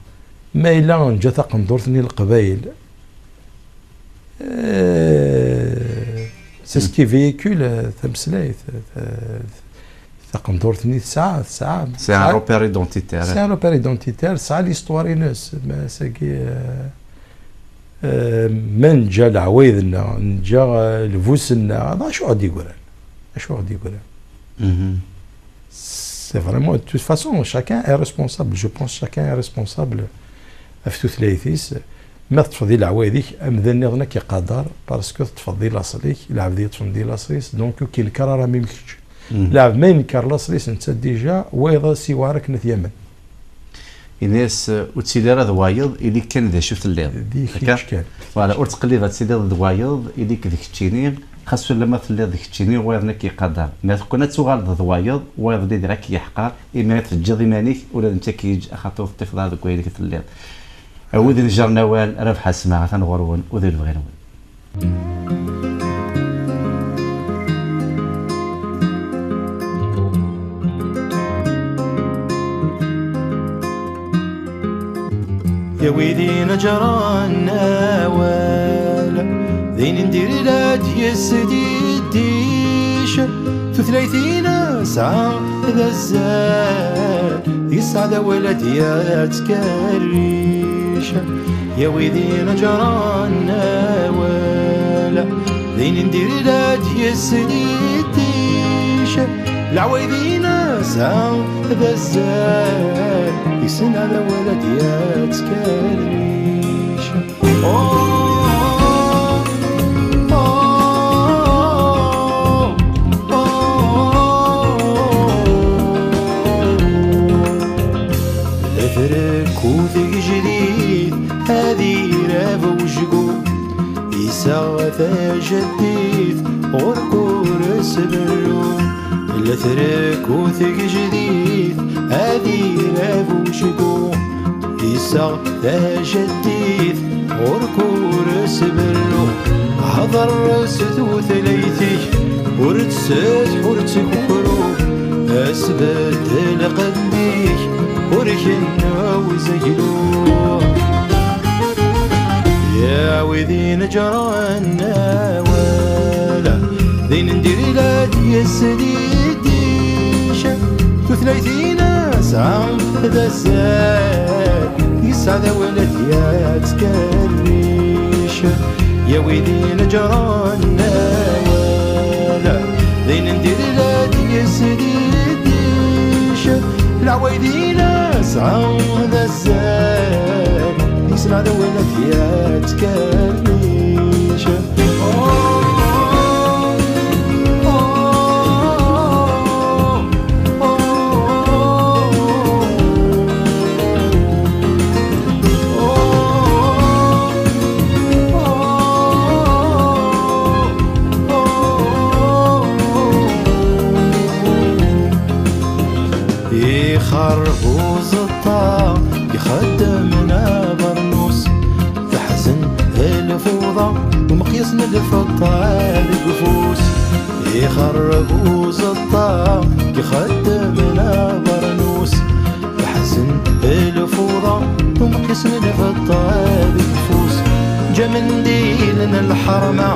ma yella neǧǧa taqendurt-nni n Leqbayel, eh, c'est ce qui véhicule, eh, tameslayt, eh, taqendurt-nni tesɛa, tesɛa, c'est un repère identitaire. C'est un repère identitaire, tesɛa l'histoire-ines, ma sagi, eh, eh, ma neǧǧa leɛwayed-nneɣ, neǧǧa, eh, lbus-nneɣ, d acu i ɣ-d-yeggran? Acu i ɣ-d-yeggran? C'est vraiment, de toute façon, chacun est responsable. Je pense chacun est responsable ɣef tutlayt-is. Ma teṭṭfeḍ di leɛwayed-ik, amdan nniḍen ad k-iqader, parce que teṭṭfeḍ di laṣel-ik, lɛebd yeṭṭfen di laṣel-is, donc ur k-inker ara même kečč. Lɛebd ma yenker laṣel-is netta déjà, wayeḍ ad s-iwɛer akken ad t-yamen. Ini-as, ur ttili ara d wayeḍ, ili kan d acu telliḍ. Di kečč kan. Voilà, ur ttqellib ad tiliḍ d wayeḍ, ili-k d keččini, xas ulamma telliḍ d keččini, wayeḍ-nni ad k-iqader. Ma teqqen ad tuɣaleḍ d wayeḍ, wayeḍ-nni diɣ ad k-yeḥqer, imi ad teǧǧiḍ iman-ik, ula d netta ad k-yeǧǧ, axaṭer ur teṭṭifeḍ ara deg wayen i telliḍ. A wid inejren awal, Rabeḥ Asma, atan ɣur-wen, u di lebɣi-nwen. Ya wid ineǧren awal, din n diri la d-yesdiddic. Tutlayt-ina tesɛa d azal, yesɛa d awal ad yettkerric. Ya wid ineǧren awal, din n diri la d-yesdiddic. Leɛwayed-ina tesɛa d azal, yesɛa d awal ad yettkerric. Oh, oh, oh, oh. Trekku tigejdit, ad irab wejgu, iseɣ tajaddit, ɣur-k ur sberru. La trekku tigejdit, ad irab wejgu, iseɣ tajaddit, ɣur-k ur sberru. Hder s tutlayt-ik, ur ttsetḥ, ur ttkukru. Asbedd lqedd-ik, ur kennu uzaglu. Ya wid ineǧren awal, din n diri la d-yesdiddic. Tutlayt-ina tesɛa d azal, yesɛa d awal ad yettkerric. Ya wid ineǧren awal, din n diri la d-yesdiddic. Leɛwayed-ina tesɛa d azal, yesɛa d awal ad yettkerric. Ixerreb uẓeṭṭa, ixeddem abernus, teḥzen lfuḍa, umeqyas n lfeṭṭa deg ufus. Ixerreb uẓeṭṭa, ixeddem abernus, teḥzen lfuḍa, umeqyas n lfeṭṭa deg ufus. Ǧǧan-d ilen n lḥerma,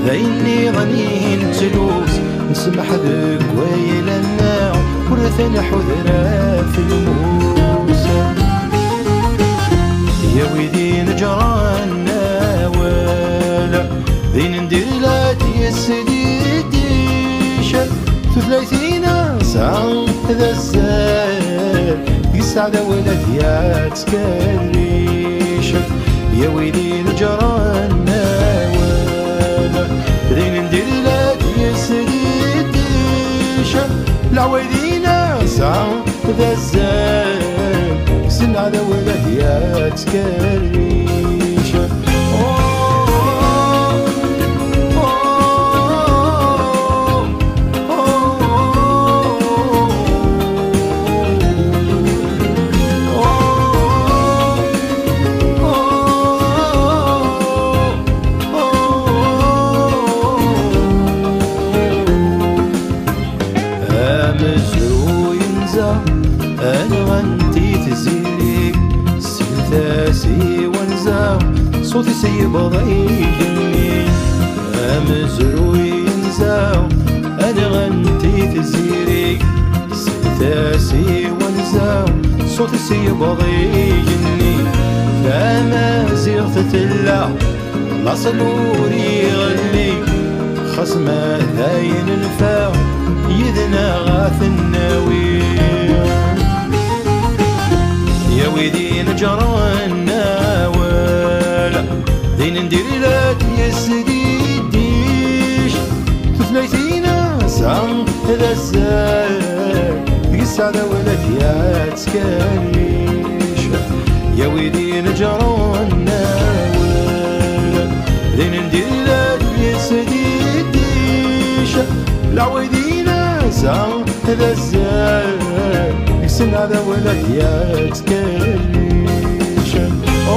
d ayen nniḍen i nettlus, nesmeḥ deg wayla-nneɣ, ur t-nḥuder ɣef lmus. Ya wid ineǧren awal, din n diri la d-yesdiddic. Tutlayt-ina tesɛa d azal, yesɛa d awal ad yettkerric. Ya wid ineǧren awal, din n diri la d-yesdiddic. Leɛwayed-ina tesɛa d azal, yesɛa d awal ad yettkerric. Oh, oh, oh, oh. Amezruy yenza, anɣan-t i tziri, slet-as i wanza, ṣṣut-is yebḍa igenni. Amezruy yenza, anɣan-t i tziri, slet-as i wanza, ṣṣut-is yebḍa igenni. Tamaziɣt tella, laṣel ur iɣelli, xas ma d ayen nfa, yid-neɣ ad t-nawi. Ya wid ineǧren awal, din n diri la d-yesdiddic. Tutlayt-ina tesɛa d azal, yesɛa d awal ad yettkerric. Ya wid ineǧren awal, din n diri la d-yesdiddic. Leɛwayed-ina tesɛa d azal, yesɛa d awal ad yettkerric. Oh,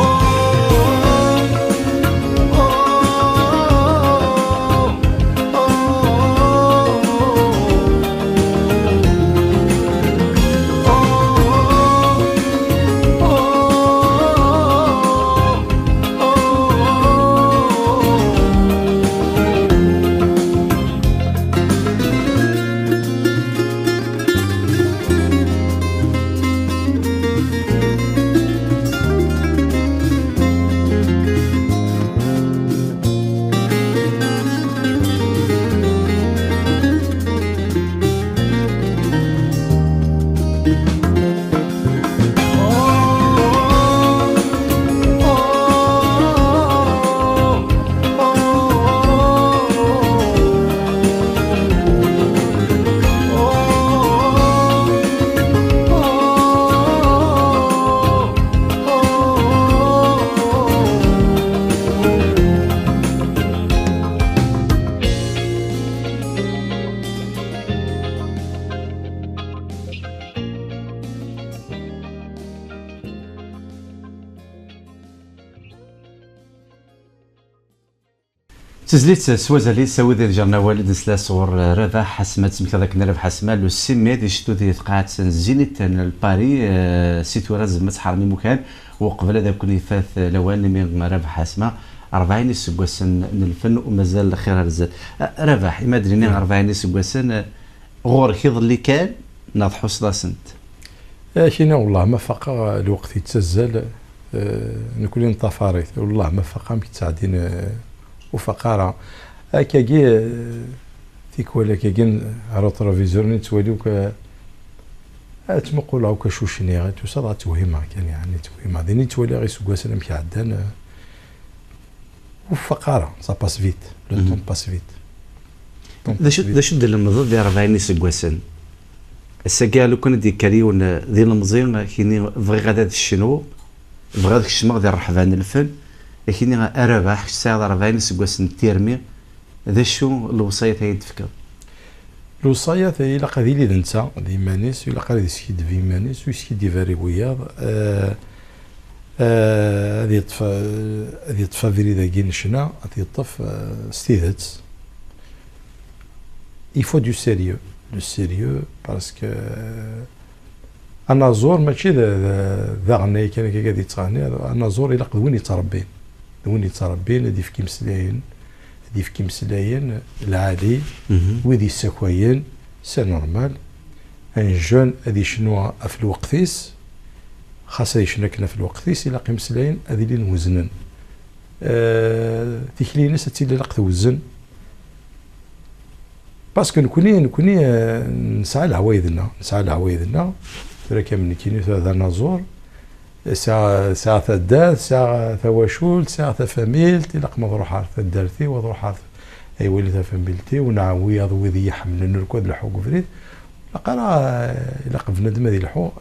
oh, oh, oh. Tezlit s wazal-is, a wid iḍeggren awal, i d-nesla sɣur Rabaḥ Ḥasma, ad temmektiḍ akken Rabaḥ Ḥasma, le six mai, di ccettu di tqaɛet n Zénith n Paris, eh, si tura tzemmet ḥermi imukan, uqbel ad akun ifat lawan, imi Rabaḥ Ḥasma, rebɛin iseggasen n lfen u mazal lxir ar zdat. Eh, Rabaḥ, imi ad d-nini rebɛin iseggasen, eh, ɣur-k iḍelli kan, neɣ tḥusseḍ-asent? Akini, wellah ma faqeɣ, lweqt yettazzal, eh, nekni neṭṭafar-it. Wellah ma faqeɣ amek ttɛeddin, eh, ur faqeɣ ara. Akkagi, eh, tikwal akkagi n-, ar uṭrabizur-nni ttwaliɣ ka-, ad ttmuquleɣ akk acu cniɣ, tusa dɣa ttwehhimeɣ kan, yeɛni ttwehhimeɣ. Din i ttwaliɣ iseggasen amek ɛeddan, eh, ur faqeɣ ara, ça passe vite, le temps passe vite. D acu, d acu d-tlemdeḍ di rebɛin iseggasen? Ass-agi, lukan ad d-yekker yiwen, eh, d ilemẓi, akini bɣiɣ ad, ad ccnuɣ, bɣiɣ ad kecmeɣ di ṛṛeḥba n lfen, akini a Rabaḥ, kečč tesɛiḍ rebɛin iseggasen n tirmi, d acu lewṣayat ay d-tefkeḍ? Lewṣayat, ilaq ad yili d netta, d iman-is, ilaq ad yeskiddeb i iman-is, ur yeskiddib ara i wiyaḍ. Eh, eh, ad yeṭṭef, eh, ad yeṭṭef abrid-agi n ccna, ad t-yeṭṭef, eh, s tidet. Il faut du sérieux. Le sérieux, parce que, eh, anaẓur mačči d, d, d aɣennay kan akka ad yettɣenni, anaẓur ilaq d win yettrebbin. D win yettrebbin, ad yefk imeslayen, ad yefk imeslayen lɛali, wid yessakayen, c'est normal. Un jeune ad yecnu ɣef lweqt-is, xas ad yecnu akken ɣef lweqt-is, ilaq imeslayen ad ilin weznen. Eh, tikli-ines ad tili ilaq tewzen. Parce que nekni, nekni, eh, nesɛa leɛwayed-nneɣ, nesɛa leɛwayed-nneɣ. Tura kan nekkini, tura d anaẓur, sɛiɣ, sɛiɣ taddart, sɛiɣ tawacult, sɛiɣ tafamilt, ilaq ma ad ruḥeɣ ar taddart-iw, ad ruḥeɣ ar, ay wali tafamilt-iw, neɣ wiyaḍ wid i yi-ḥemmlen, ur ad lḥu deg ubrid. Ilaq ara, ilaq bnadem ad ilḥu,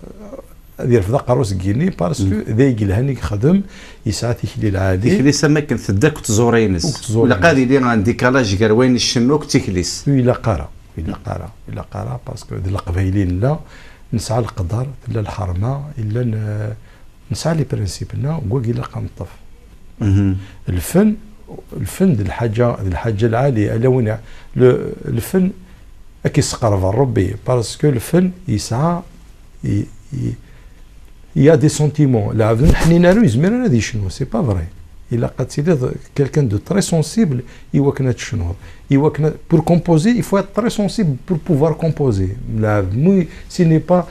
ad yerfed aqerru seg yigenni, parce que d ay yelhan i yexdem, yesɛa tikli lɛali. Tikli-s am akken tedda akked tẓuri-ines. Akked tẓuri-ines. Ilaq ad yili un décalage gar wayen icennu akked tikli-s. Ur ilaq ara, ur ilaq ara, ur ilaq ara, parce que d leqbayel i nella, nesɛa leqder, tella lḥerma, yella n-, nesɛa les principes-nneɣ, deg wagi ilaq ad neṭṭef. Lfen, lfen d lḥaǧa, d lḥaǧa lɛali, ala win iɛ-, le-, lfen ad k-isseqreb ar Rebbi, parce que lfen yesɛa, i, i, il y a des sentiments. Lɛebd ur neḥnin ara ur yezmir ara ad yecnu, c'est pas vrai. Ilaq ad tiliḍ quelqu'un de très sensible i wakken ad tecnuḍ. I wakken ad, pour composer, il faut être très sensible pour pouvoir composer. Lɛebd mu, s'il n'est pas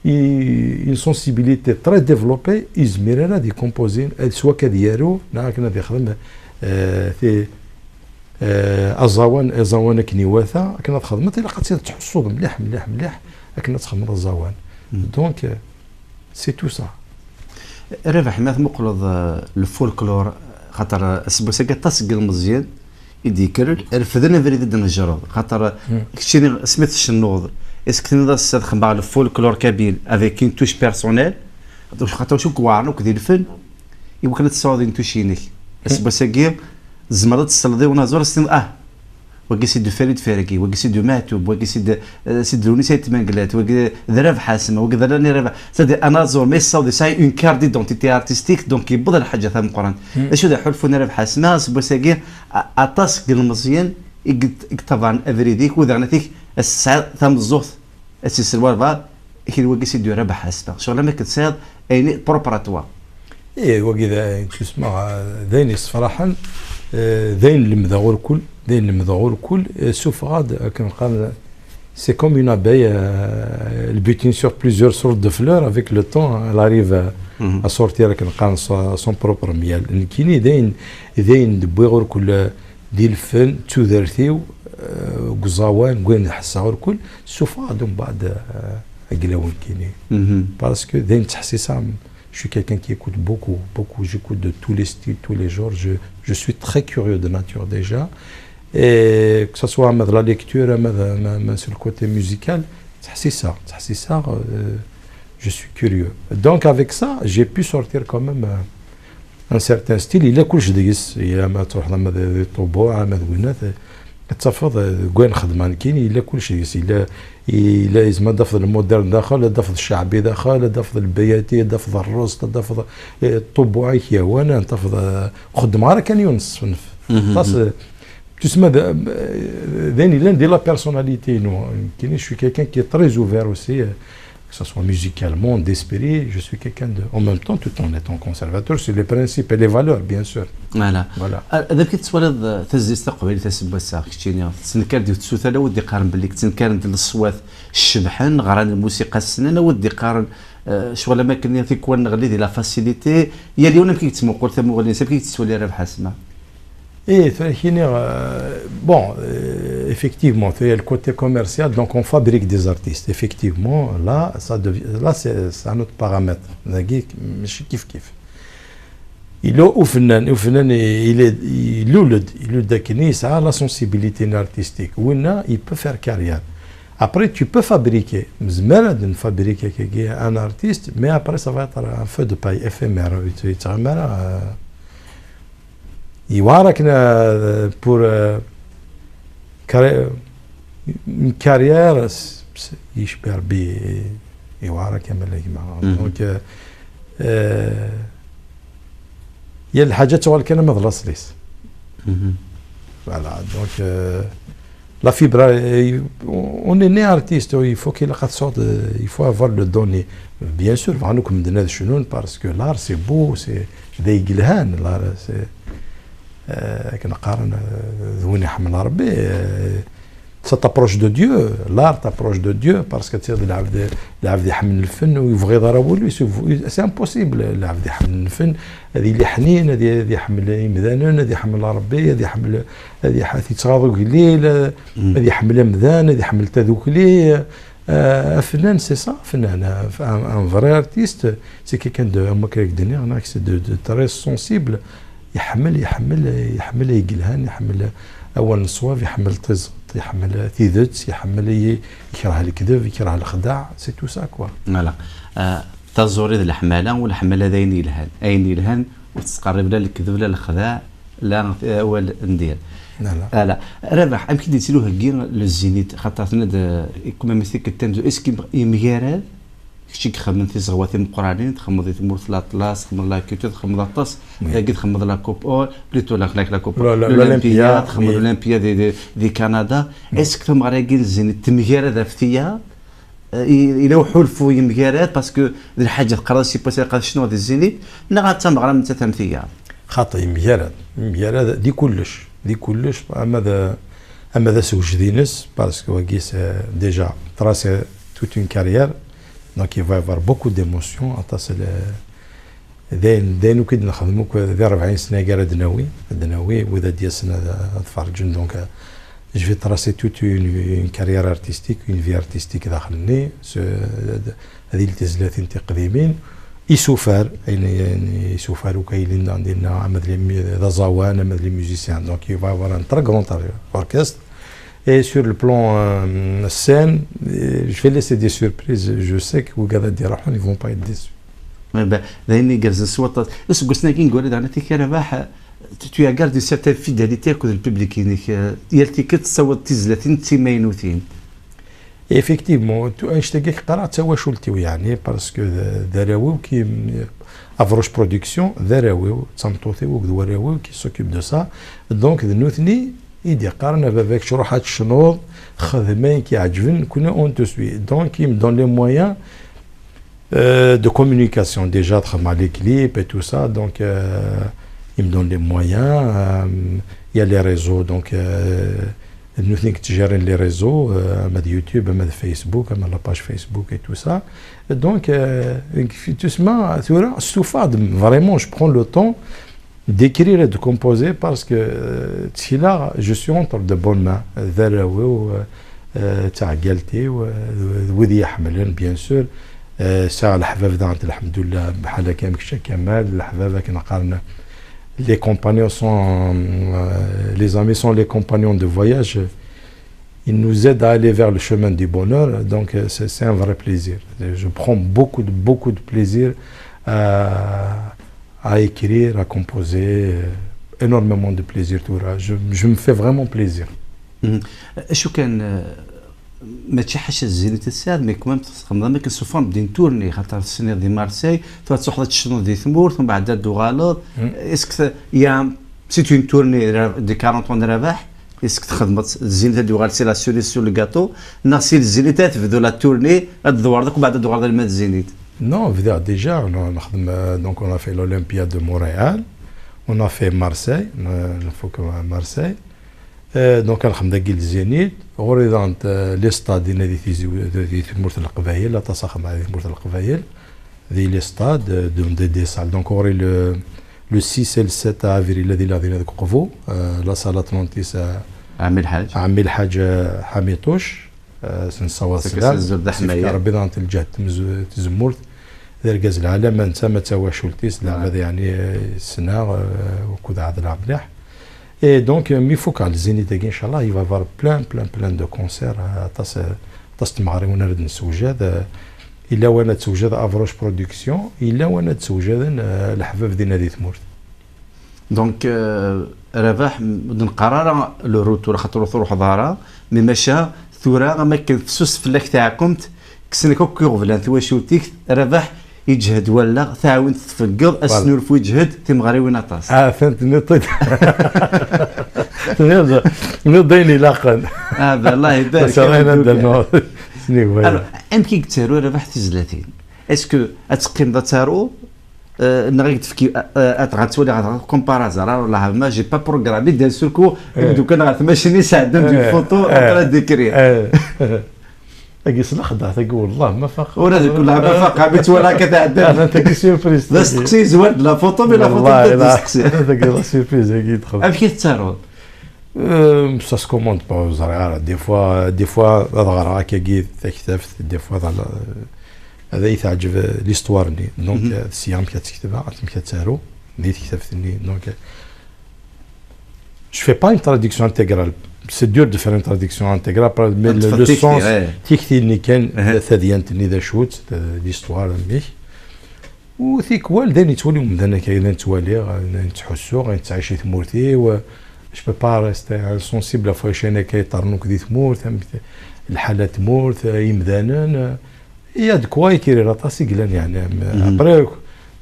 i-, une sensibilité très développée, izmir ara ad ikompozi, ad, soit ad yaru, neɣ akken ad ixdem, eh, ti-, eh, aẓawan, aẓawan akken iwata, akken ad txedmeḍ, ilaq ad tt-, ad tḥussuḍ mliḥ, mliḥ, mliḥ, akken ad txedmeḍ aẓawan. Donc, eh, c'est tout ça. Rabaḥ, ma tmuqleḍ, eh, le folklore, xaṭer, eh, aseggas-agi aṭas n yilmeẓyen i d-yekkren, refden abrid i d-tnejreḍ. Xaṭer, keččini, asmi tcennuḍ, est-ce que tenniḍ-as ad xedmeɣ le folklore kabyle avec une touche personnelle? Xaṭer, xaṭer, acu i iweɛren akk di lfen, i wakken ad tesɛuḍ une touche-inek. Aseggas-agi, tzemreḍ ad tesleḍ i unaẓur, ad s-tiniḍ, ah, wagi c'est du Farid Fergi, wagi c'est du Maɛtub, wagi c'est de, euh, c'est de Lewnis Ayt Mengellat, wagi d Rabaḥ Ḥasma, wagi d Alani Rabaḥ. C'est-à-dire, anaẓur, ma yessaweḍ yesɛa une carte d'identité artistique, donc yewweḍ lḥaǧa tameqqrant. D acu d aḥulfu n Rabaḥ Ḥasma, aseggas-agi, a-, aṭas n yilmeẓyen i yet-, i yeṭṭabɛen abrid-ik, u daɣen ad t-, ad tesɛiḍ tameẓẓuɣt, ad tt-isel walbeɛḍ, kra wagi c'est du Rabaḥ Ḥasma. Ccɣel am akken tesɛiḍ ayen propre à toi. Ih, wagi d, tusma, d ayen yessefraḥen, eh, d ayen lemdeɣ urkul, d ayen lemdeɣ urkul, eh, suffɣeɣ-d, akken qqaren, c'est comme une abeille, euh, elle butine sur plusieurs sortes de fleurs, avec le temps, elle arrive à, à sortir, akken qqaren, son, son propre miel. Nekkini d ayen, d ayen d-wwiɣ urkul, eh, di lfen, d tudert-iw, eh, deg uẓawan, deg wayen ḥesseɣ urkul, suffɣeɣ-d umbeɛd, eh, deg lawan-kini. Parce que d ayen ttḥessiseɣ, je suis quelqu'un qui écoute beaucoup, beaucoup, j'écoute de tous les styles, tous les genres. Je, je suis très curieux de nature déjà. Et que ce soit ma de la lecture, ma de, ma, ma sur le côté musical, ttḥessiseɣ, ttḥessiseɣ, euh, je suis curieux. Donc avec ça, j'ai pu sortir quand même, euh, un certain style. Yella kullec deg-s, yella ma truḥeḍ ama d, d ṭubuɛ, ama d winat, ad tafeḍ, euh, deg wayen xedmeɣ nekkini, yella kullec deg-s. Yella, yella yezmer ad tafeḍ le moderne daxel, ad tafeḍ cceɛbi daxel, ad tafeḍ lbayati, ad tafeḍ rrust, ad tafeḍ, eh, ṭubuɛ i k-yehwan, ad tafeḍ, eh, xeddmeɣ ara kan yiwen n ṣṣenf. Aṭas, eh, Tu sais, d ayen yellan di la personnalité, non. Je suis quelqu'un qui est très ouvert aussi, euh, que ce soit musicalement, d'esprit. Je suis quelqu'un de, en même temps, tout en étant conservateur sur les principes et les valeurs, bien sûr. Voilà. Voilà. D amek i tettwaliḍ tazlit taqbaylit ass n wass-a, keččini? Tettnekkar-d yiwet tsuta, ala wid d-iqqaren belli tettnekkaren-d leṣwat cebḥen, ɣran lmusiqa ssnen, ala wid d-iqqaren ccɣel am akken tikwal neɣli di la facilité. Yal yiwen amek i yettmuqul tamuɣli-ines, amek i yettwali Rabaḥ Asma? Eh, tura kini, euh, bon, euh, effectivement, tu as le côté commercial, donc on fabrique des artistes. Effectivement, là, ça devient, là, c'est c'est un autre paramètre. Dagi, mačči kif kif. Il est ufennan, ufennan, il est, il est, il est, il est la sensibilité artistique. Winna, il peut faire carrière. Après, tu peux fabriquer. Zemreɣ ad fabriquer un artiste, mais après, ça va être un feu de paille éphémère. Tu, tu, euh, Yewɛer akken, euh, pour, euh, carri- une carrière, s- s- yecba Rebbi, yewɛer akken ma la gma. Donc, euh, euh, yal lḥaǧa tuɣal kan ama d laṣel-is. Voilà, donc, euh, la fibre, euh, on est né artiste, il faut qu'il, il faut avoir le don. Bien sûr, bɣan akk medden ad cnun, parce que l'art, c'est beau, c'est d ayen yelhan, l'art, c'est, euh, akken qqaren, euh, d win iḥemmel Rebbi, euh, ça t'approche de Dieu, l'art t'approche de Dieu, parce que tu sais, lɛebd, lɛebd iḥemmel lfen, ur yebɣi ara wul-is, c'est impossible, lɛebd iḥemmel lfen, ad yili ḥnin, ad y- ad iḥemmel imdanen, ad iḥemmel Rebbi, ad iḥemmel, ad iḥ- ad yettɣaḍ ugellil, ad iḥemmel amdan, ad iḥemmel tadukli. Euh, afennan, c'est ça, afennan, un, un vrai artiste, c'est quelqu'un de, am wakken ak d-nniɣ, c'est de, de très sensible. Iḥemmel, iḥemmel, iḥemmel ay yelhan, iḥemmel awal n ṣṣwab, iḥemmel tiẓeṭ, iḥemmel tidet, iḥemmel ay, ikreh lekdeb, ikreh lexdeɛ, c'est tout ça, quoi. Voilà. Euh, taẓuri d leḥmala, u leḥmala d ayen yelhan. Ayen yelhan ur tettqerrib la lekdeb, la lexdeɛ, la awal n dir. Ala. Rabaḥ, amek i d-yettili uheggi le Zénith? Xaṭer tenna-d, euh, comme amek tikkelt tamezwarut, est-ce que yemgarad? Kečč i ixedmen tizeɣwa timeqqranin, txedmeḍ di tmurt n Laṭlas, txedmeḍ la culture, txedmeḍ aṭas. Dagi txedmeḍ la coupe or, plutôt la, la, la coupe or, l'Olympia, txedmeḍ l'Olympia di, di, di Canada. Est-ce que tameɣra-agi n Zénith temgarad ɣef tiyaḍ? Euh, i- yella uḥulfu yemgarad, parce que d lḥaǧa teqqareḍ si passé qad cnuɣ di Zénith, neɣ d tameɣra nettat am tiyaḍ? Xaṭi, yemgarad, yemgarad di kullec, di kullec, ama d, ama d asewjed-ines, parce que wagi, c'est déjà tracé toute une carrière, donc il va y avoir beaucoup d'émotions, aṭas le, d ayen, d ayen akk i d-nexdem akk di rebɛin sna-agi ara d-nawi, ad d-nawi wid ad d-yasen ad, ad ferǧen, donc, euh, je vais tracer toute une, une carrière artistique, une vie artistique daxel-nni, s- ad ad yili tizlatin tiqdimin, isufar, ayen, ayen isufar akk ay yellan dinna, ama d les mu- d aẓawan, ama d les musiciens. Donc il va y avoir un très grand or- orchestre. Et sur le plan, euh, scène, euh, je vais laisser des surprises. Je sais que wigad ad d-iruḥen, ils vont pas être déçus. Eh ben, d ayen igerrzen s waṭas. Iseggasen-agi n Gwala daɣen, atik a Rabaḥ, tu, tu as gardé une certaine fidélité akked le public-inek. Euh, yal tikkelt tessawaḍ tizlatin d timaynutin. Effectivement, tu- annect-agi i qqareɣ d tawacult-iw, yeɛni, parce que d d arraw-iw ki, Avrouche Production, d arraw-iw, d tameṭṭut-iw akked warraw-iw qui s'occupe de ça. Donc, d nutni i d-iqqaren, a baba, kečč ruḥ ad tecnuḍ, xdem ayen k-iɛeǧben, nekkni on te suit. Donc, ils me donnent les moyens, euh, de communication. Déjà, de les clips et tout ça, donc, euh, ils me donnent les moyens. Euh, il y a les réseaux, donc, euh, nous, nous gérons les réseaux, euh, ama d YouTube, ama d Facebook, ama la page Facebook et tout ça. Donc, euh, tu sais, tu vois, vraiment, je prends le temps d'écrire et de composer parce que, euh, là, je suis entre de bonnes mains. D arraw-iw, euh, d taɛeggalt-iw, euh, d wid i yi-ḥemmlen, bien sûr. Euh, sɛiɣ leḥbab daɣen, lḥemdullah, bḥal akka am kečč a Kamal, leḥbab akken qqaren, les compagnons sont, euh, les amis sont les compagnons de voyage. Ils nous aident à aller vers le chemin du bonheur, donc, euh, c'est c'est un vrai plaisir. Je prends beaucoup de, beaucoup de plaisir à, à écrire, à composer, euh, énormément de plaisir, tura. Je, je me fais vraiment plaisir. Acu kan, euh, mačči ḥaca Zénith i tesɛiḍ, mais quand même txedmeḍ am akken sous forme d'une tournée, xaṭer tesniḍ di Marseille, tura ad truḥeḍ ad tecnuḍ di tmurt, mbeɛd ad d-tuɣaleḍ. Est-ce que y a, c'est une tournée de quarante ans de Rabaḥ? Est-ce que txedmeḍ d Zénith ad d-yuɣal si la cerise sur le gâteau, neɣ si Zénith ad tebdu la tournée, ad d-tḍewreḍ akk, beɛd ad d-tuɣaleḍ alma d Zénith? Non, bdiɣ déjà, on a, nexdem, euh, donc on a fait l'Olympia de Montréal, on a fait Marseille, euh, il faut que Marseille. Euh, donc nxeddem dagi le Zénith, ɣur-i daɣen, euh, les stades, dinna di Tizi, di tmurt n Leqbayel, aṭas axedmeɣ di tmurt n Leqbayel, di les stades, euh, de, de, des salles. Donc ɣur-i le, le six et le sept avril, ad iliɣ dinna deg Uqbu, euh, la salle Atlantis, euh, Ɛemmi Lḥaǧ. Ɛemmi Lḥaǧ, euh, Ḥamiṭuc, euh, s nessawaḍ sslam. Azul d aḥmayan. Sifka Rebbi daɣen lǧehd tmez-, tzemmurt, d argaz lɛalama netta ma d tawacult-is, d aɛmad yeɛni, euh, ssneɣ, euh, ukud ɛedleɣ mliḥ. Et donc, euh, mi fukeɣ le Zénith-agi, inchallah, il va y avoir plein, plein, plein de concerts, euh, aṭas, euh, aṭas n tmeɣriwin ara d-nessewjad, euh, yella win ad tewjed Avroche Production, yella win ad d-sewjaden, euh, leḥbab dinna di tmurt. Donc, euh, Rabaḥ, m-, ur d-neqqar ara le retour, axaṭer ur truḥeḍ ara, mais maca tura, am akken fessus fell-ak taɛkumt, kksen-ak akk iɣeblan twacult-ik, Rabaḥ, yeǧhed wallaɣ, taɛwint tfeggeḍ, voilà, asnulfu yeǧhed, timeɣriwin aṭas. Ah, atan tenniḍ-t-id. Tenniḍ, tenniḍ-d ayen ilaqen. Ah, ben, Allah ibarik. Ass-a, ayen ad d-rnuɣ. Snig waya. Alors, amek i yettaru Rabaḥ tizlatin? Est-ce que ad teqqimeḍ ad taruḍ, euh, neɣ i k-d-tefki, euh, euh, ad ɣ-ttwaliɣ, ad ɣ-, comme par hasard, alors, la, ma j'ai pas programmé, d'un seul coup, eh, imeddukal ɣer tmacinin sɛeddan-d une photo, eh, en train d'écrire. Eh. Agi s lexdeɛ, tagi, wallah, ma faq. Ur ad kul ma faq, mi twala akka tɛedda. Ah, tagi surprise, d asteqsi yezwar-d la photo, mais la photo, wallah, tebda d asteqsi. Tagi d la surprise, agi, txedem. Amek i tettaruḍ? Euh, ça se commande pas, ur ẓriɣ ara. Des fois, des fois, ad ɣreɣ akkagi taktabt, des fois, ad, ad iyi-teɛǧeb, euh, l'histoire-nni. Donc, mhm, euh, sya amek ad tt-ketbeɣ, amek ad taru, di tektabt-nni. Donc, euh, je fais pas une traduction intégrale. C'est dur de faire une traduction intégrale, mais le, le sens, ouais, tikti-nni kan, mhm, tadyant-nni d acu-tt, euh, l'histoire, amek. U tikwal, d ayen yettwali umdan akka, d ayen ttwaliɣ, d ayen ttḥussuɣ, d ayen tettɛici tmurt-iw. Je peux pas rester insensible ɣef wacu akka yeṭṭerren akk di tmurt, amek lḥala n tmurt, imdanen. Il y a de quoi écrire, aṭas i yellan, yeɛni. Mhm. Après,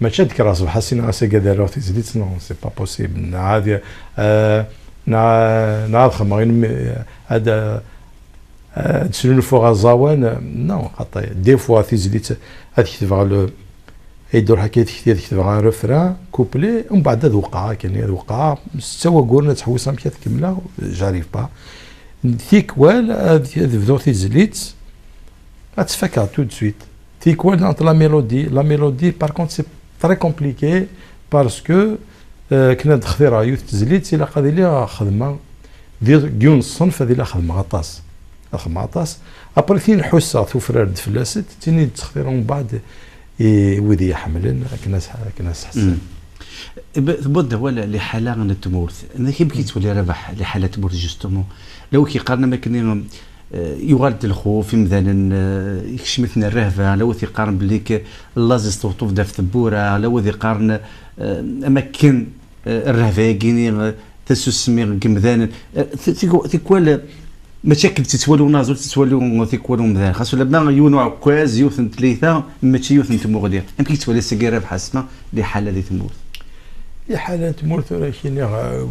mačči ad d-kkreɣ ṣṣbeḥ-a, ssina ass-agi ad aruɣ tizlit, non, c'est pas possible. Neɣ ad, euh, neɣ, neɣ ad xedmeɣ, ad, euh, ad snulfuɣ aẓawan, non, xaṭi. Des fois, tizlit, ad ketbeɣ le, ad iruḥ akka, ad ketbeɣ un refrain, couplet, umbeɛd ad weqɛeɣ, akken ad weqɛeɣ, setta wagguren ad ttḥewwiseɣ amek ad kemmleɣ, j'arrive pas. Tikwal, ad, ad bduɣ tizlit, ad tt-fakeɣ tout de suite. Tikwal, entre la mélodie, la mélodie, par contre, c'est très compliqué, parce que, euh, akken ad xtireɣ yiwet tezlit, ilaq ad iliɣ xedmeɣ di, deg yiwen ṣṣenf, ad iliɣ xedmeɣ aṭas. Ad xedmeɣ aṭas. Après, tin ḥusseɣ tufrar-d fell-asent, tin i d-ttextireɣ umbeɛd i wid i yi-ḥemmlen, akken ad s-, akken ad s-ḥessen. Mm. Tewwiḍ-d awal liḥala n tmurt. Amek i yettwali Rabaḥ liḥala n tmurt, justement? La wi k-yeqqaren am akken, eh, yuɣal-d lxuf, imdanen, eh, ikcem-iten rrehba, la wi t-yeqqaren belli k-, laẓ yesṭebṭub-d ɣef tewwura, la wi t-yeqqaren, eh, am akken, eh, rrehba-agi-ni, eh, tasusmi deg imdanen. Eh, ti-, tiku-, tikwal, eh, mačči akken tettwali unaẓur, tettwali tikwal umdan. Xas ulamma yiwen uɛekkaz, yiwet n tlita, mačči yiwet n tmuɣli. Amek i yettwali ass-agi Rabaḥ Asma liḥala di tmurt? Liḥala n tmurt, ur ak-iniɣ, eh,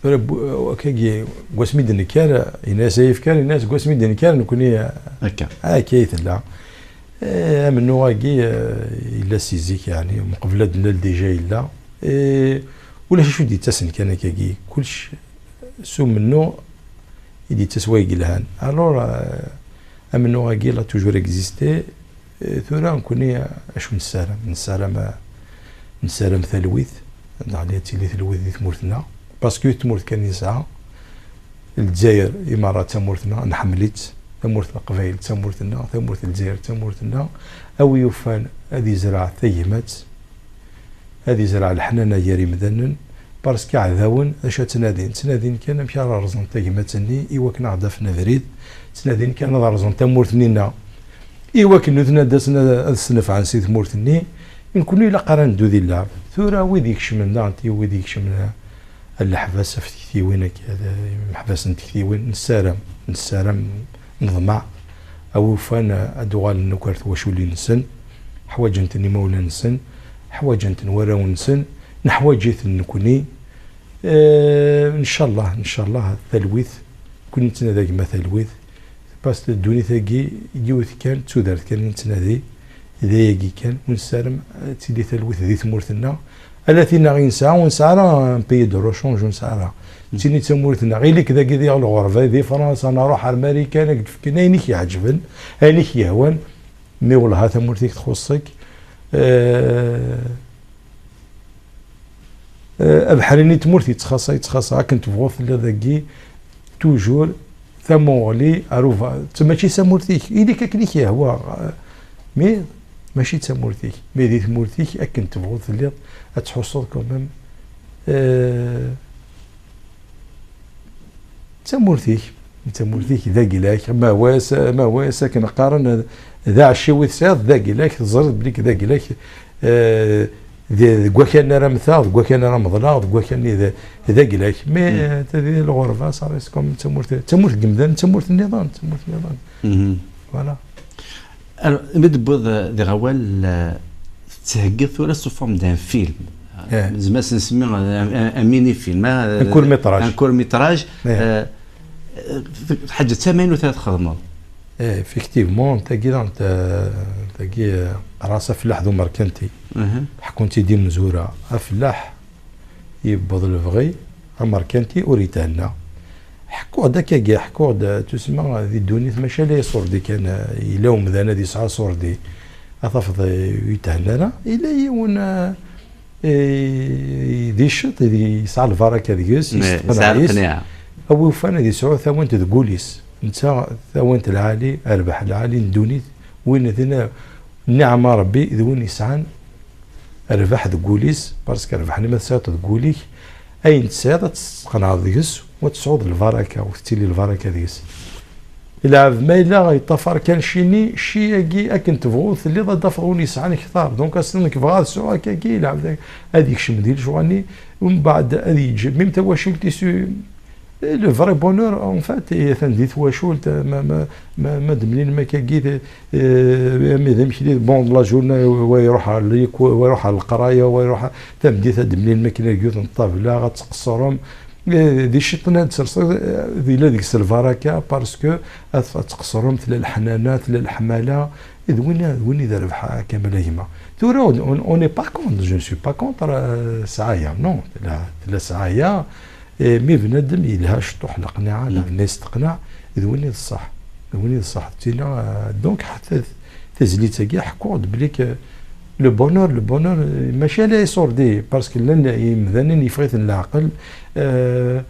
ur ak-, akkagi, deg wasmi d-nekker, yenna-as ay ifker, yenna-as deg wasmi d-nekker, nekkni, eh, akka. Akka i tella. Eh, amennuɣ-agi, eh, yella si zik, yeɛni, mqebl ad d-nal déjà yella. Eh, ulac acu d-yettasen kan akkagi, kullec s umennuɣ i d-yettas way yelhan. Alors, euh, amennuɣ-agi, il a toujours existé. Euh, tura, nekkni, euh, acu nessaram? Nessaram, euh, nessaram talwit, ad d-tili talwit di tmurt-nneɣ. Parce que tamurt kan i nesɛa, Lezzayer i merra d tamurt-nneɣ, nḥemmel-itt. Tamurt n Leqbayel d tamurt-nneɣ, tamurt n Lezzayer d tamurt-nneɣ. A wi yufan ad izreɛ tagmat, ad izreɛ leḥnana gar imdanen, parce que iɛdawen d acu ad ttnadin? Ttnadin kan amek ara rẓen tagmat-nni i wakken ad aɣ-d-afen abrid, ttnadin kan ad rẓen tamurt-nni-nneɣ i wakken nutni ad d-asen ad, ad snefɛen si tmurt-nni. Nekkni ilaq ara neddu di lleɛb. Tura wid ikecmen daɣen, wid ikecmen a leḥbas ɣef tektiwin akka, d imeḥbas n tektiwin, nessaram, nessaram, neḍmeɛ, a wi yufan ad d-uɣalen akk ar twaculin-nsen, ḥwaǧen-ten imawlan-nsen, ḥwaǧen-ten warraw-nsen, neḥwaǧ-iten nekkni, Eh, ncallah, ncallah, talwit, kul nettnadi a gma talwit, parce que ddunit-agi yiwet kan, d tudert kan i nettnadi, d ayagi kan, ur nessarem ad tili talwit di tmurt-nneɣ, ala tinna i nesɛa, ur nesɛa ara un pays de rechange, ur nesɛa ara. D tin i d tamurt-nneɣ, ili-k dagi diɣ lɣerba, di Fransa, neɣ ruḥ ar Marikan, ad k-d-fken ayen i k-iɛeǧben, ayen i k-yehwan, mi wellah tamurt-ik txuṣṣ-ik, eh, Eh, abeḥri-nni n tmurt yettxaṣṣa, yettxaṣṣa, akken tebɣuḍ telliḍ dagi, toujours, tamuɣli, aruba, d mačči d tamurt-ik, ili-k akken i k-yehwa, eh, mais mačči d tamurt-ik, mais di tmurt-ik, akken tebɣuḍ telliḍ, ad tḥusseḍ quand même, eh, d tamurt-ik, d tamurt-ik, d agla-k, ma was, ma was, akken qqaren, d aɛecciw i tesɛiḍ, d agla-k, teẓriḍ belli d agla-k, eh, d-, deg wakal ara mmteɣ, deg wakal ara meḍleɣ, deg wakal-nni d, d agla-k. Mais, eh, tadi lɣerba, ça reste comme d tamurt, d tamurt n yemdanen, d tamurt nniḍen, d tamurt nniḍen. Mhm. Voilà. Alors, mi d-tewwiḍ, eh, diɣ awal, eh, tettheggiḍ tura sous forme d'un film. Eh. Nezmer ad s-nsemmi, eh, un, un, un mini film, eh, Un court métrage. Un court métrage. Eh. Eh, eh, ḥaǧa d tamaynut ara txedmeḍ. Eh, effectivement, tagi, eh, tagi, eh, ras afellaḥ d umerkanti. Mhm. Ḥekkun-tt-id imezwura. Afellaḥ yewweḍ lebɣi, amerkanti ur yethenna. Ḥekkuɣ-d akkagi, ḥekkuɣ-d, tussma di ddunit, mačči ala iṣurdi kan, yella umdan ad yesɛu aṣurdi, ad tafeḍ, eh, ur yethenna ara. Yella yiwen, eh, eh, di ciṭ, yesɛa lbaraka deg-s, yesteqneɛ yis. Awufan ad yesɛu tawant deg wul-is. Netta tawant lɛali, rrbeḥ lɛali n ddunit, win d nniɛma Rebbi, d win yesɛan rrbeḥ deg wul-is, parce que rrbeḥ-nni ma tesɛiḍ deg wul-ik, ayen tesɛiḍ ad testeqneɛḍ deg-s, u ad tesɛuḍ lbaraka, u tettili lbaraka deg-s. Lɛebd ma yella yeṭṭafar kan cci-nni, cci-agi akken tebɣuḍ telliḍ ad d-tafeḍ win yesɛan kter. Donc, ass-nni nekk bɣiɣ ad sɛuɣ akkagi, lɛebd ad yekcem di lecɣal-nni, umbeɛd ad yeǧǧ, même tawacult-is, Le vrai bonheur, en fait, atan di twacult, ma, ma, ma, ma d-mlilem akkagi, eh, ami d amekdi, bon, la journée, wa iruḥ ɣer liku-, wa iruḥ ɣer leqraya, wa iruḥ tameddit, ad d-mlilem akken deg yiwet n ṭṭabla, ad tqeṣṣrem. Eh, di ciṭ-nni ad d-serseḍ, eh, yella deg-s lbaraka, parce que ad, ad tqeṣṣrem, tella leḥnana, tella leḥmala, d win, d win i d rrbeḥ a Kamal a gma. Tura, on, on, on n'est pas contre, je ne suis pas contre, euh, sɛaya, non, tella, tella sɛaya, Eh, mi bnadem yelha ciṭuḥ leqniɛa, mm, neɣ ma yesteqneɛ, d win i d ṣṣeḥ. D win i d ṣṣeḥ. Tina, eh, donc, ḥatta t-, tazlit-agi, ḥkuɣ-d belli que le bonheur, le bonheur, eh, mačči ala iṣurdi, parce que llan yimdanen yeffeɣ-iten leɛqel, eh,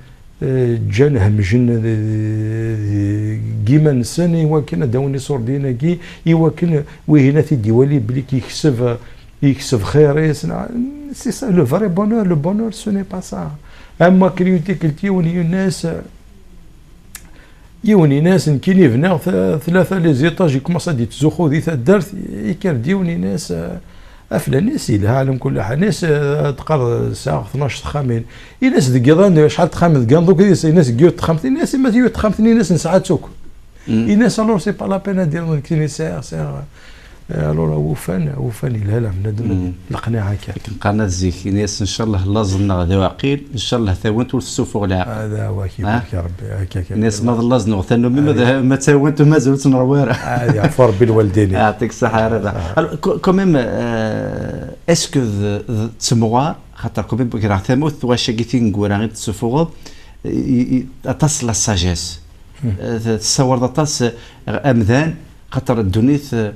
eh, ǧǧan hemjen, eh, deg yiman-nsen i wakken ad d-awin iṣurdiyen-agi, i wakken wihin ad t-id-iwali belli yekseb, yekseb xir-is, neɣ, c'est ça, le vrai bonheur, le bonheur, ce n'est pas ça. Am wakken yiwet tikkelt yiwen yenna-as, yiwen yenna-as, nekkini bniɣ t-, tlata les étages, yekkumaṣ ad d-yettzuxxu di taddart, yekker-d yiwen yenna-as, a flan-is, yelha ɛla mkul ḥal, yenna-as, ad d-qqar sɛiɣ tnac texxamin. Yenna-as deg yiḍ, acḥal texxamin deg yiḍ, yenna-as deg yiwet texxamt, yenna-as ma d yiwet texxamt-nni, yenna-as nesɛa-tt akk. Mm. Yenna-as, alors, c'est pas la peine ad d-iniḍ nekkini sɛiɣ, sɛiɣ. Alors, awufan, awufan yelha la bnadem, mm, leqniɛa kan. Akken qqaren at zik, ini-as, ncallah laẓ-nneɣ d uɛqil, ncallah tawant ur tessufuɣ leɛqel. Hada wa, ah, ibarek Rebbi, akka kan. Ini-as, ma d laẓ neɣ tannumi, ma d, ah, ma d tawant ur mazal ur tt-nṛewwi ara. Ad yeɛfu Rebbi lwaldin. Yeɛṭik ṣṣeḥḥa, a Rabaḥ. Ah. Alors, qu-, quand même, euh, est-ce que d, d temɣer, xaṭer quand même, greɣ tamawt, tɣac-agi tineggura i d-tessufuɣeḍ, i, i, aṭas la sagesse. Hmm. Eh, t-, tessawaleḍ aṭas, eh, amdan, xaṭer ddunit, eh,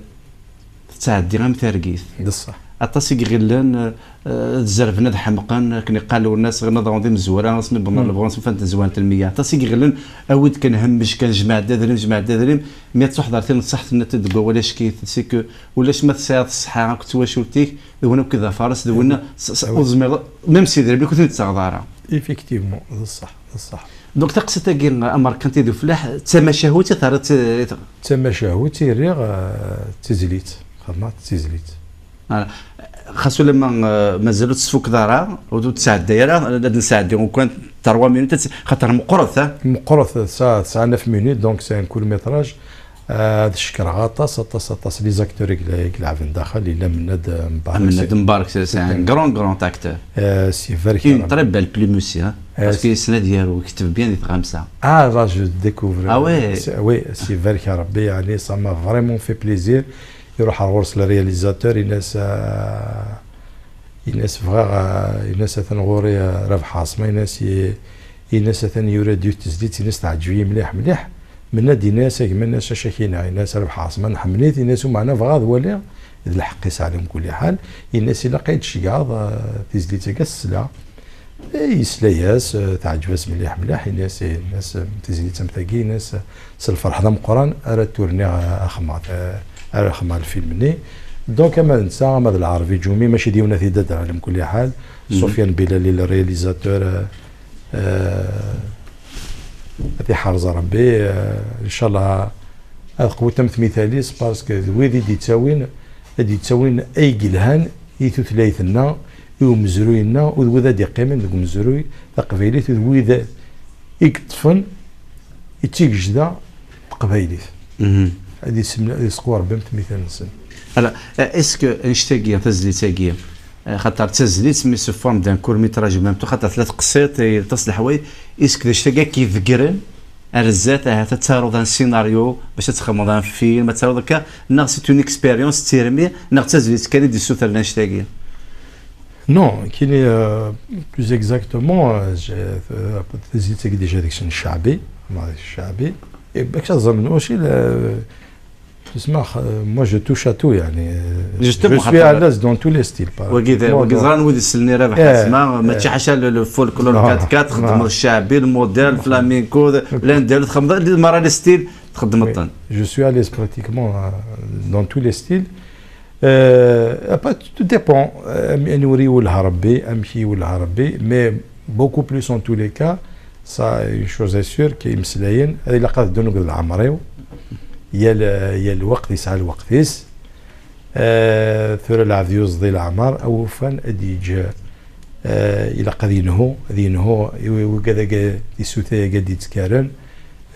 tettɛeddi am targit. D ṣṣeḥ. Aṭas i iɣillen, eh, eh, ad zerben, ad ḥemqen, akken iqqal Lwennas, ɣer ad d-awḍen imezwura, asmi wwḍen ɣer, hmm, lebɣu, asmi ufan tezwant lmeyya. Aṭas i iɣillen, awi-d kan hemmej kan, jmeɛ-d adrim, jmeɛ-d adrim, mi ad tuḥḍer tin n ṣṣeḥ, tenna-t-id deg wawal acki-t, c'est que ulac ma tesɛiḍ ṣṣeḥḥa akked twacult-ik, d win akk i d afares, d win, hmm, s-, s-, awi, ur tezmireḍ, même s idrimen-ik ur ten-id-tettaɣeḍ ara. Effectivement, d ṣṣeḥ. D ṣṣeḥ. Donc, taqsiṭ-agi, amerkanti d uflaḥ, d tamacahut i terriḍ, d tamacahut i riɣ, eh, d tizlit. Xedmeɣ-tt d tizlit. Ah, xas ulamma, eh, mazal ur tesfukeḍ ara, ur, ur tesɛedday ara, ad nesɛeddi ukan trois minutes, ad tt-, xaṭer meqqret, ha? Meqqret, tesɛa, tesɛa neuf minutes, donc c'est un court métrage. Ad cekkreɣ aṭas, aṭas, aṭas les acteurs i yelɛaben daxel, yella Mennad Mbarek. Mennad Mbarek, c'est un grand, grand acteur. C'est vrai. Une très belle plume aussi, hein, parce que yessen ad yaru, yekteb bien di tɣamsa. Ah, là, je découvre. Ah ouais. Oui, c'est vrai, Rabbi, yani, ça m'a vraiment fait plaisir. Iruḥ ar ɣur-s le réalisateur, ini-as, ah, ini-as bɣiɣ, ah, ini-as atan ɣur-i, ah, Rabeḥ Ɛaṣma, ini-as, i- ini-as atan yura-d yiwet tezlit, ini-as teɛǧeb-iyi mliḥ, mliḥ. Mennad ini-as a gma, ini-as acu ak-iniɣ, ini-as Rabeḥ Ɛaṣma nḥemmel-it, ini-as umeɛna bɣiɣ ad waliɣ d lḥeqq-is ɛla mkul ḥal, ini-as ilaq ad tceggɛeḍ, ah, tizlit-agi ad s-sleɣ. Eh, yesla-yas, eh, teɛǧeb-as mliḥ, mliḥ, ini-as, eh, ini-as, eh, tizlit am tagi, ini-as, eh, s lferḥ d ameqqran ara turniɣ, eh, axemmeɣ, eh, ara xemmeɣ lfilm-nni. Donc, ama d netta, ama d Lɛerbi Ǧumi, mačči d yiwen ad t-id-adreɣ, ɛla mkul ḥal. Sofiane Bilali, le réalisateur, eh, eh, ad t-iḥrez Rebbi, eh, ncallah ad qwet am tmital-is, parce que d wid i d-ittawin, ad d-ittawin ay yelhan i tutlayt-nneɣ, i umezruy-nneɣ, u d wid ad d-iqqimen deg umezruy taqbaylit, u d wid i yeṭṭfen i tigejda n teqbaylit. Ad isem-, ad isqu Rebbi am tmital-nsen. Alors, est-ce que annect-agi, tazlit-agi, eh, xaṭer d tazlit, mais sous forme d'un court métrage, même tout, xaṭer tella teqsiṭ, eh, aṭas n leḥwayeǧ, est-ce que d annect-agi ad k-iḍeggren ar zdat, ahat ad taruḍ un scénario bac ad txedmeḍ un film, ad taruḍ akka, neɣ c'est une expérience, d tirmi, neɣ d tazlit kan i d-issutren annect-agi? Non, kini, euh, plus exactement, euh, j'ai, euh, tazlit-agi déjà deg-sen ccaɛbi, ma deg ccaɛbi. Et bac ad ẓren aussi, le, تسمع، moi, je touche à tout, يعني, euh, justement, je suis à l'aise dans tous les styles, par wagi d, moi, wagi donc, ẓran wid isellen i Rabeḥ Ɛaṣma, mačči ḥaca le, le folklore quatre quatre, txedmeḍ ccaɛbi, le moderne, flamenco, l'indien, txedmeḍ, di merra les styles, txedmeḍ-ten. Je suis à l'aise pratiquement, euh, dans tous les styles. Euh, après, tout dépend, euh, anwa i iwelleh Rebbi, amek i iwelleh Rebbi, mais beaucoup plus en tous les cas, ça, une chose est sûre, que imeslayen, ad ilaq ad ddun akked leɛmer-iw, yal, yal lweqt yesɛa lweqt-is. Euh, tura lɛebd yuzḍi leɛmer, awufan ad d-yeǧǧ, euh, ilaq ad yenhu, ad yenhu i, i wigad-agi, tisuta-agi ad d-yettkaren,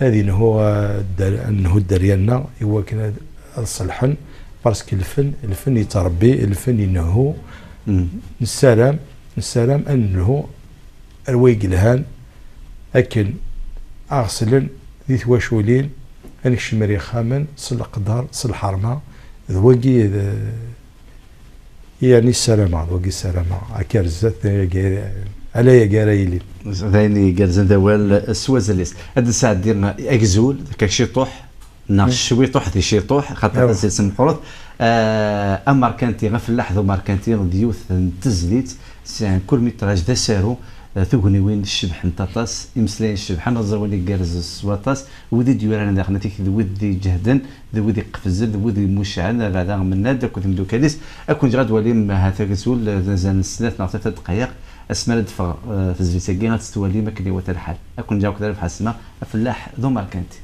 ad yenhu, euh, dder-, ad nenhu dderya-nneɣ i wakken ad, ad ṣelḥen, parce que lfen, lfen yettrebbi, lfen inehhu. Nessaram, nessaram ad nelhu ar way yelhan, akken aɣ-slen di twaculin, ad nekcem ar yexxamen s leqder, s lḥerma, d wagi d, yani ssarameɣ, d wagi ssarameɣ, akka ar zdat, ala yagi ara yilin. D ayen igerrzen d awal s wazal-is. Ad nesɛeddi agzul, akka ciṭuḥ, neɣ cwiṭuḥ di ciṭuḥ, xaṭer tazlit meqqret. Ah, amerkanti, afellaḥ d umerkanti, d yiwet n tezlit, c'est un court métrage d asaru, ah, tugniwin cebḥent aṭas, imeslayen cebḥen, aẓawan igerrez s waṭas, wid i d-yuran daxel, d wid iǧehden, d wid iqefzen, d wid imucɛen, abeɛda Mennad akked imdukal-is. Ad ken-ǧǧeɣ ad twalim, ha-t-a agzul, d azal n snat neɣ tlata dqayeq, asmi ara d-teffeɣ, eh, tezlit-agi, ad tt-twalim akken iwata lḥal. Ad ken-ǧǧeɣ akked Rabeḥ Ɛaṣma, afellaḥ d umerkanti.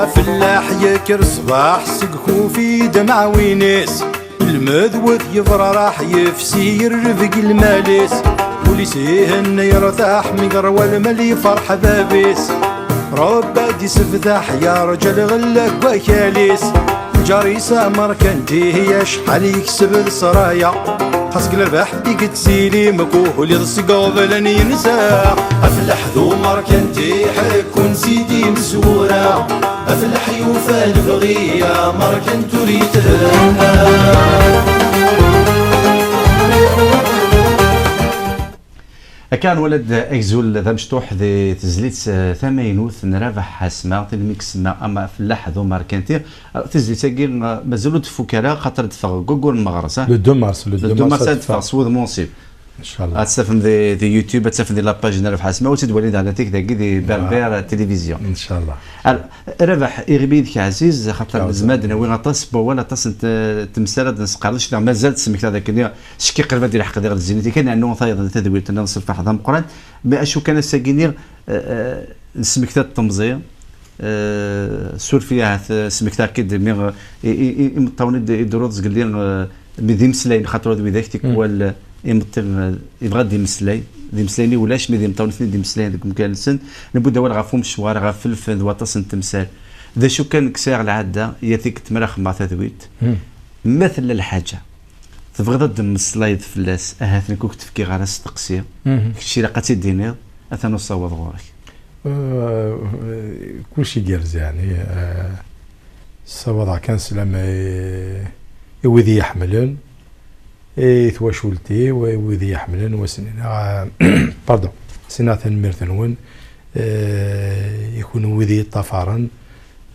Afellaḥ yekker ṣṣbeḥ seg kufi d amɛawin-is. Lmed wet yebraraḥ yefsi yerreb deg lmal-is. Ul-is ihenna yertaḥ mi yerwa lmal yefreḥ bab-is. Rebbi ad d-isebdaḥ yerǧa lɣella deg wakal-is. Lǧar-is amerkanti acḥal yekseb d ṣṣraya. Xas deg lerbaḥ i yettili mkuhliḍ seg uɣbel n yinsa. Afellaḥ d umerkanti ḥekkun sidi mezwura. Afellaḥ yufa lebɣi amerkanti ur yethenna. Akka nwala-d agzul d amecṭuḥ di tezlit, eh, tamaynut n Rabaḥ Asma, tin mi isemma Afellaḥ d umerkanti. Eh, tizlit-agi, eh, mazal ur d-tfuk ara, xaṭer d-teffeɣ deg waggur n meɣres, eh? Le deux mars, le Le deux deux mars mars ad ad teffeɣ teffeɣ. S wudem unsib. Inchallah. Ad tt-tafem di, di YouTube, ad tt-tafem di la page n Rabaḥ Asma, u ad tt-id-walin daɣen dagi di Berber Télévision. Inchallah. Alors, Rabaḥ, iɣimi yid-k ɛziz, xaṭer nezmer ad d-nawi aṭas n wawal, aṭas n t-, temsal ad nesqerdec, neɣ mazal tesmektaḍ akken, cki qrib ad ilḥeq diɣ zzin-iti kan, yeɛnu tayeḍ n tadwilt-nni s lferḥ d ameqqran, mais acu kan ass-agi-nni, eh, eh, nesmekta-d temẓi, eh, suref-iyi ahat, eh, smektaɣ-k-id mi, eh, i, i, i, imeṭṭawen i d-, i d-truḍ zgelli, eh, mi d imeslayen, xaṭer d widak tikwal, eh, imeṭṭi, eh, yebɣa ad d-imeslay, d imeslayen i ulac, mi d imeṭṭawen i d-imeslayen deg umkan-nsen, newwi-d awal ɣef umecwar, ɣef lfen d waṭas n temsal. D acu kan, nekk sɛiɣ lɛadda, yat i k-d-mraxemeɣ tadwilt. Ma tella lḥaǧa, tebɣiḍ ad d-temmeslayeḍ fell-as, ahat nekk ur k-d-fkiɣ ara asteqsi. Kečč ilaq ad tt-id-tiniḍ, atan usawaḍ ɣur-k. Euh, kullec igerrez, yeɛni, euh, ssawaḍeɣ kan sslam i, i wid i yi-ḥemmlen, i twacult-iw, i wid i yi-ḥemmlen, wa sen-iniɣ, euh, pardon, sen-iniɣ tanemmirt-nwen, euh, i kunwi wid i yi-ṭṭafaren.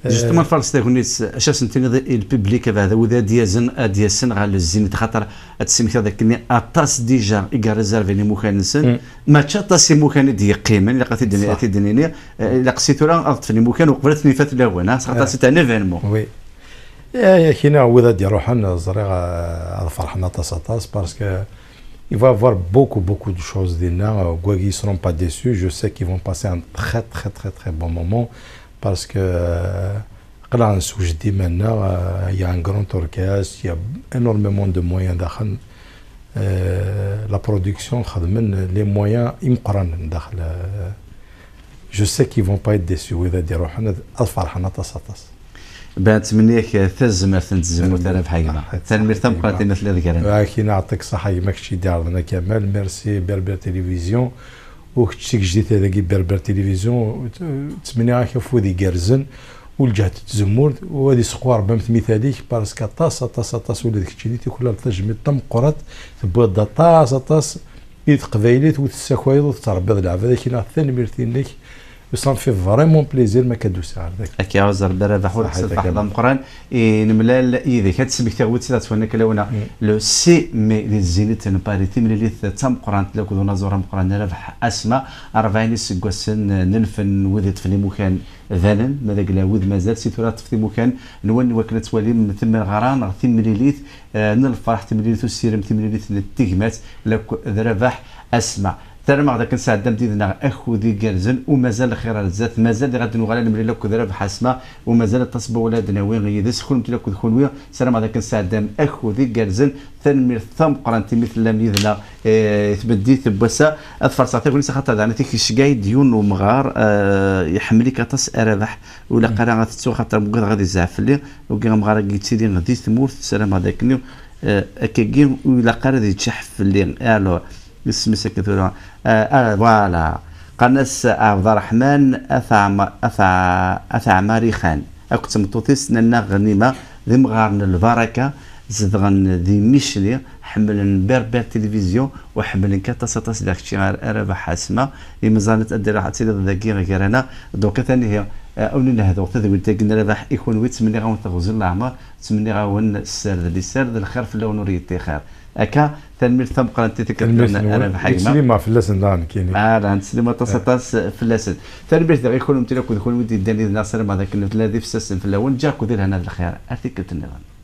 Justement, nferres tagnit, acu ad sen-tiniḍ i lpiblik, abeɛda wid ad d-yazen, ad d-yasen ɣer le Zénith, xaṭer ad tesmektiḍ akken aṭas déjà i yerrezerven imukan-nsen, mačči aṭas imukan i d-yeqqimen, ilaq ad t-id-, ad t-id-nini, eh, ilaq si tura ad ṭṭfen imukan uqbel ad ten-ifat lawan, ah, xaṭer c'est un événement. Oui. Eh, akina wid ad d-iruḥen, ẓriɣ, eh, ad ferḥen aṭas, aṭas, parce que il va y avoir beaucoup, beaucoup de choses dinna, euh, wagi ne seront pas déçus, je sais qu'ils vont passer un très, très, très, très bon moment, parce que, euh, aql-aɣ nessewjed iman-nneɣ, euh, il y a un grand orchestre, il y a énormément de moyens daxel, euh, la production xedmen les moyens imeqqranen daxel, euh, je sais qu'ils vont pas être déçus, wid ad d-iruḥen ad, ad ferḥen aṭas, aṭas. Ben, ttmenniɣ-ak tazmert n tzemmurt ara bḥagma. Tanemmirt tameqqrant imi telliḍ gar-aneɣ. Akina, yeɛṭik ṣṣeḥḥa gma, kečč i d-iɛerḍen akka mal. Merci Berber Télévision. U kečč tigejdit dagi Berber Télévision, ttmenniɣ-ak afud igerrzen, u lǧehd n tzemmurt, u ad iseqqu Rebbi am tmital-ik, parce que aṭas, aṭas, aṭas, ula d keččini tuklaleḍ tajmilt tameqqrant, tewwiḍ-d aṭas, aṭas i teqbaylit, u tessakayeḍ, u tettrebbiḍ leɛbad, akina tanemmirt-inek, u ça me fait vraiment plaisir ma akka d-usiɣ ar dagi. Ad k-iɛuzz Rebbi a Rabaḥ, ur ḥṣiɣ d ameqqran. I nemlal yid-k, ad d-smektiɣ wid tt-id-ittwaliɣ akka lawan-a. Le six mai di tzinit n Paris, timlilit d tameqqrant akked unaẓur ameqqran Rabaḥ Asma, rebɛin iseggasen n lfen, wid iṭṭfen imukan banen, ma d agla wid mazal, si tura ṭṭfet imukan nwen iwakken ad twalim timeɣra neɣ timlilit, eh, n lferḥ, timlilit n usirem, timlilit n tegmat, akked Rabaḥ Asma. Ssarameɣ d akken sɛeddam yid-neɣ akud igerrzen, u mazal lxir ar zdat, mazal diɣ ad nuɣal ad nemlil akked Rabaḥ Asma, u mazal aṭas n wawal ad d-nawi yid-s, kunemti akked kunwi, ssarameɣ d akken sɛeddam akud igerrzen. Tanemmirt tameqqrant imi tellam yid-neɣ, eh, i tmeddit n wass-a. Ad farṣeɣ tagnit axaṭer daɣen tikcga-yi-d yiwen n umɣar, eh, iḥemmel-ik aṭas a Rabaḥ, ur ilaq ara ad tettuɣ axaṭer muggadeɣ ad izɛef fell-i. Ugi amɣar-agi yettili di tmurt, ssarameɣ d akken, eh, akkagi ur ilaq ara ad yeččeḥ fell-i. Alors, isem-is akka tura, eh, ah, voilà. Qqaren-as Ɛebd Ṛṛeḥman At Ɛma-, At Ɛ-, At Ɛmari Xan akked tmeṭṭut-is Nanna Ɣnima, d imɣaren n lbaraka, zedɣen di Micli, ḥemmlen Berber Télévision, u ḥemmlen-k aṭas, aṭas daɣ kečči a Rabaḥ Asma. Imẓan ad d-, ad tiliḍ dagi gar-aneɣ. Donc, atan ihi, eh, awen nehduɣ tadwilt-agi n Rabaḥ i kunwi, ttmenniɣ-awen teɣzi n leɛmer, ttmenniɣ-awen sser d liser, d lxir fell-awen ur yeṭṭixir. Akka, tanemmirt tameqqrant i tikkelt n Rabaḥ a gma. Ttsellim fell-asen daɣen nekkini. Ala, nettsellim aṭas, aṭas fell-asen. Tanemmirt diɣ i kunwi akked kunwi d-yeddan yid-neɣ, ssarameɣ d akken tella d ifessasen fell-awen, ǧǧiɣ-ken di lehna d lxir. Ar tikkelt nniḍen.